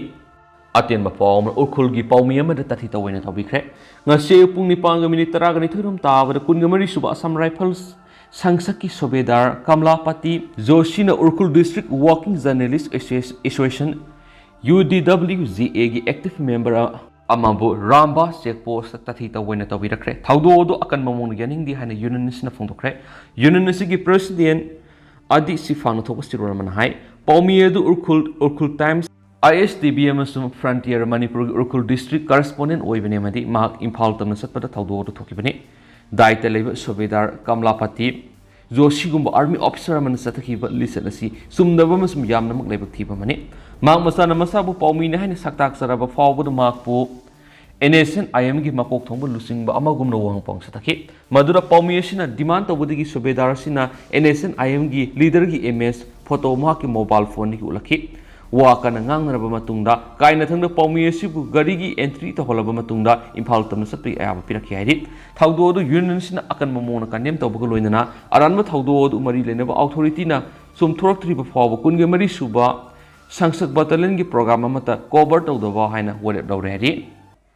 ꯑꯇꯦꯟꯕ ꯄꯥꯎ ꯑꯃꯅ ꯎꯈ꯭ꯔꯨꯜꯒꯤ ꯄꯥꯎꯃꯤ ꯑꯃꯗ ꯇꯥꯊꯤ ꯇꯧꯑꯣꯏꯅ ꯇꯧꯕꯤꯈ꯭ꯔꯦ꯫ ꯉꯁꯤ ꯑꯌꯨꯛ ꯄꯨꯡ ꯅꯤꯄꯥꯟꯒ ꯃꯤꯅꯤꯠ ꯇꯔꯥꯒ ꯅꯤꯊꯣꯏ ꯔꯣꯝ ꯇꯥꯕꯗ ꯀꯨꯟꯒ ꯃꯔꯤ ꯁꯨꯕ ꯑꯁꯥꯝ ꯔꯥꯏꯐꯜꯁ ꯁꯪꯁꯠꯀꯤ ꯁꯨꯕꯦꯗꯥꯔ ꯀꯃꯂꯥꯄꯇꯤ ꯖꯣꯁꯤꯅ Ukhrul district working journalist association, U D W J ꯑꯦꯒꯤ ꯑꯦꯛꯇꯤꯚ ꯃꯦꯝꯕꯔ ꯑꯃꯕꯨ ꯔꯥꯝꯕꯥ ꯆꯦꯛ ꯄꯣꯁꯇ ꯇꯥꯊꯤ ꯇꯧꯑꯣꯏꯅ ꯇꯧꯕꯤꯔꯛꯈ꯭ꯔꯦ꯫ ꯊꯧꯗꯣꯛ ꯑꯗꯨ ꯑꯀꯟꯕ ꯃꯑꯣꯡꯗ ꯌꯥꯅꯤꯡꯗꯦ ꯍꯥꯏꯅ ꯌꯨꯅꯤꯌꯟ ꯑꯁꯤꯅ ꯐꯣꯡꯗꯣꯛꯈ꯭ꯔꯦ꯫ ꯌꯨꯅꯤꯌꯟ ꯑꯁꯤꯒꯤ ꯄ꯭ꯔꯦꯁꯤꯗꯦꯟ ꯑꯗꯤ ꯁꯤꯐꯥꯡꯅ ꯊꯣꯛꯄ ꯆꯤꯔꯣꯜ ꯑꯃꯅ ꯍꯥꯏ, ꯄꯥꯎꯃꯤ ꯑꯗꯨ ꯎꯈ꯭ꯔꯨꯜ, ꯎꯈ꯭ꯔꯨꯜ ꯇꯥꯏꯝꯁ, ꯑꯥꯏ ꯑꯦꯁ ꯇꯤ ꯚꯤ ꯑꯃꯁꯨꯡ ꯐ꯭ꯔꯟꯇꯤꯌꯔ ꯃꯅꯤꯄꯨꯔꯒꯤ ꯎꯈ꯭ꯔꯨꯜ ꯗꯤꯁꯇ꯭ꯔꯤꯛ ꯀꯔꯦꯁꯄꯣꯟꯗꯦꯟ ꯑꯣꯏꯕꯅꯤ ꯑꯃꯗꯤ ꯃꯍꯥꯛ ꯏꯝꯐꯥꯜ ꯇꯝꯅ ꯆꯠꯄꯗ ꯊꯧꯗꯣꯛ ꯑꯗꯨ ꯊꯣꯛꯈꯤꯕꯅꯤ꯫ ꯗꯥꯏꯇ ꯂꯩꯕ ꯁꯨꯕꯦꯗꯥꯔ ꯀꯃꯂꯥꯄꯇꯤ ꯖꯣꯁꯤꯒꯨꯝꯕ ꯑꯥꯔꯃꯤ ꯑꯣꯐꯤꯁꯔ ꯑꯃꯅ ꯆꯠꯊꯈꯤꯕ ꯂꯤꯆꯠ ꯑꯁꯤ ꯆꯨꯝꯗꯕ ꯑꯃꯁꯨꯡ ꯌꯥꯝꯅꯃꯛ ꯂꯥꯏꯕꯛ ꯊꯤꯕ ꯑꯃꯅꯤ꯫ ꯃꯍꯥꯛ ꯃꯁꯥꯅ ꯃꯁꯥꯕꯨ ꯄꯥꯎꯃꯤꯅꯤ ꯍꯥꯏꯅ ꯁꯛꯇꯥꯛꯆꯔꯕ ꯐꯥꯎꯕꯗ ꯃꯍꯥꯛꯄꯨ NSCN-IMꯒꯤ ꯃꯀꯣꯛ ꯊꯣꯡꯕ ꯂꯨꯆꯤꯡꯕ ꯑꯃꯒꯨꯝꯅ ꯋꯥꯍꯪ ꯄꯥꯎꯁꯨ ꯊꯛꯈꯤ꯫ ꯃꯗꯨꯗ ꯄꯥꯎꯃꯤ ꯑꯁꯤꯅ demand ꯇꯧꯕꯗꯒꯤ ꯁꯨꯕꯦꯗꯥꯔ ꯑꯁꯤꯅ NSCN-IMꯒꯤ leaderꯒꯤ image photo ꯃꯍꯥꯛꯀꯤ mobile phoneꯗꯒꯤ ꯎꯠꯂꯛꯈꯤ꯫ ꯋꯥ ꯀꯟꯅ ꯉꯥꯡꯅꯔꯕ ꯃꯇꯨꯡꯗ ꯀꯥꯏꯅꯊꯪꯗ ꯄꯥꯎꯃꯤ ꯑꯁꯤꯕꯨ ꯒꯥꯔꯤꯒꯤ entry ꯇꯧꯍꯜꯂꯕ ꯃꯇꯨꯡꯗ ꯏꯝꯐꯥꯜ ꯇꯝꯅ ꯆꯠꯄꯒꯤ ꯑꯌꯥꯕ ꯄꯤꯔꯛꯈꯤ ꯍꯥꯏꯔꯤ꯫ ꯊꯧꯗꯣꯛ ꯑꯗꯨ unionꯁꯤꯡꯅ ꯑꯀꯟꯕ ꯃꯑꯣꯡꯗ condemn ꯇꯧꯕꯒ ꯂꯣꯏꯅꯅ ꯑꯔꯥꯟꯕ ꯊꯧꯗꯣꯛ ꯑꯗꯨ ꯃꯔꯤ ꯂꯩꯅꯕ authorityꯅ ꯆꯨꯝꯊꯣꯔꯛꯇ꯭ꯔꯤꯕ ꯐꯥꯎꯕ ꯀꯨꯟꯒ ꯃꯔꯤ ꯁꯨꯕ ꯁꯪꯁꯛ battalionꯒꯤ program ꯑꯃꯠꯇ cover ꯇꯧꯗꯕ ꯍꯥꯏꯅ ꯋꯥꯔꯦꯞ ꯂꯧꯔꯦ ꯍꯥꯏꯔꯤ꯫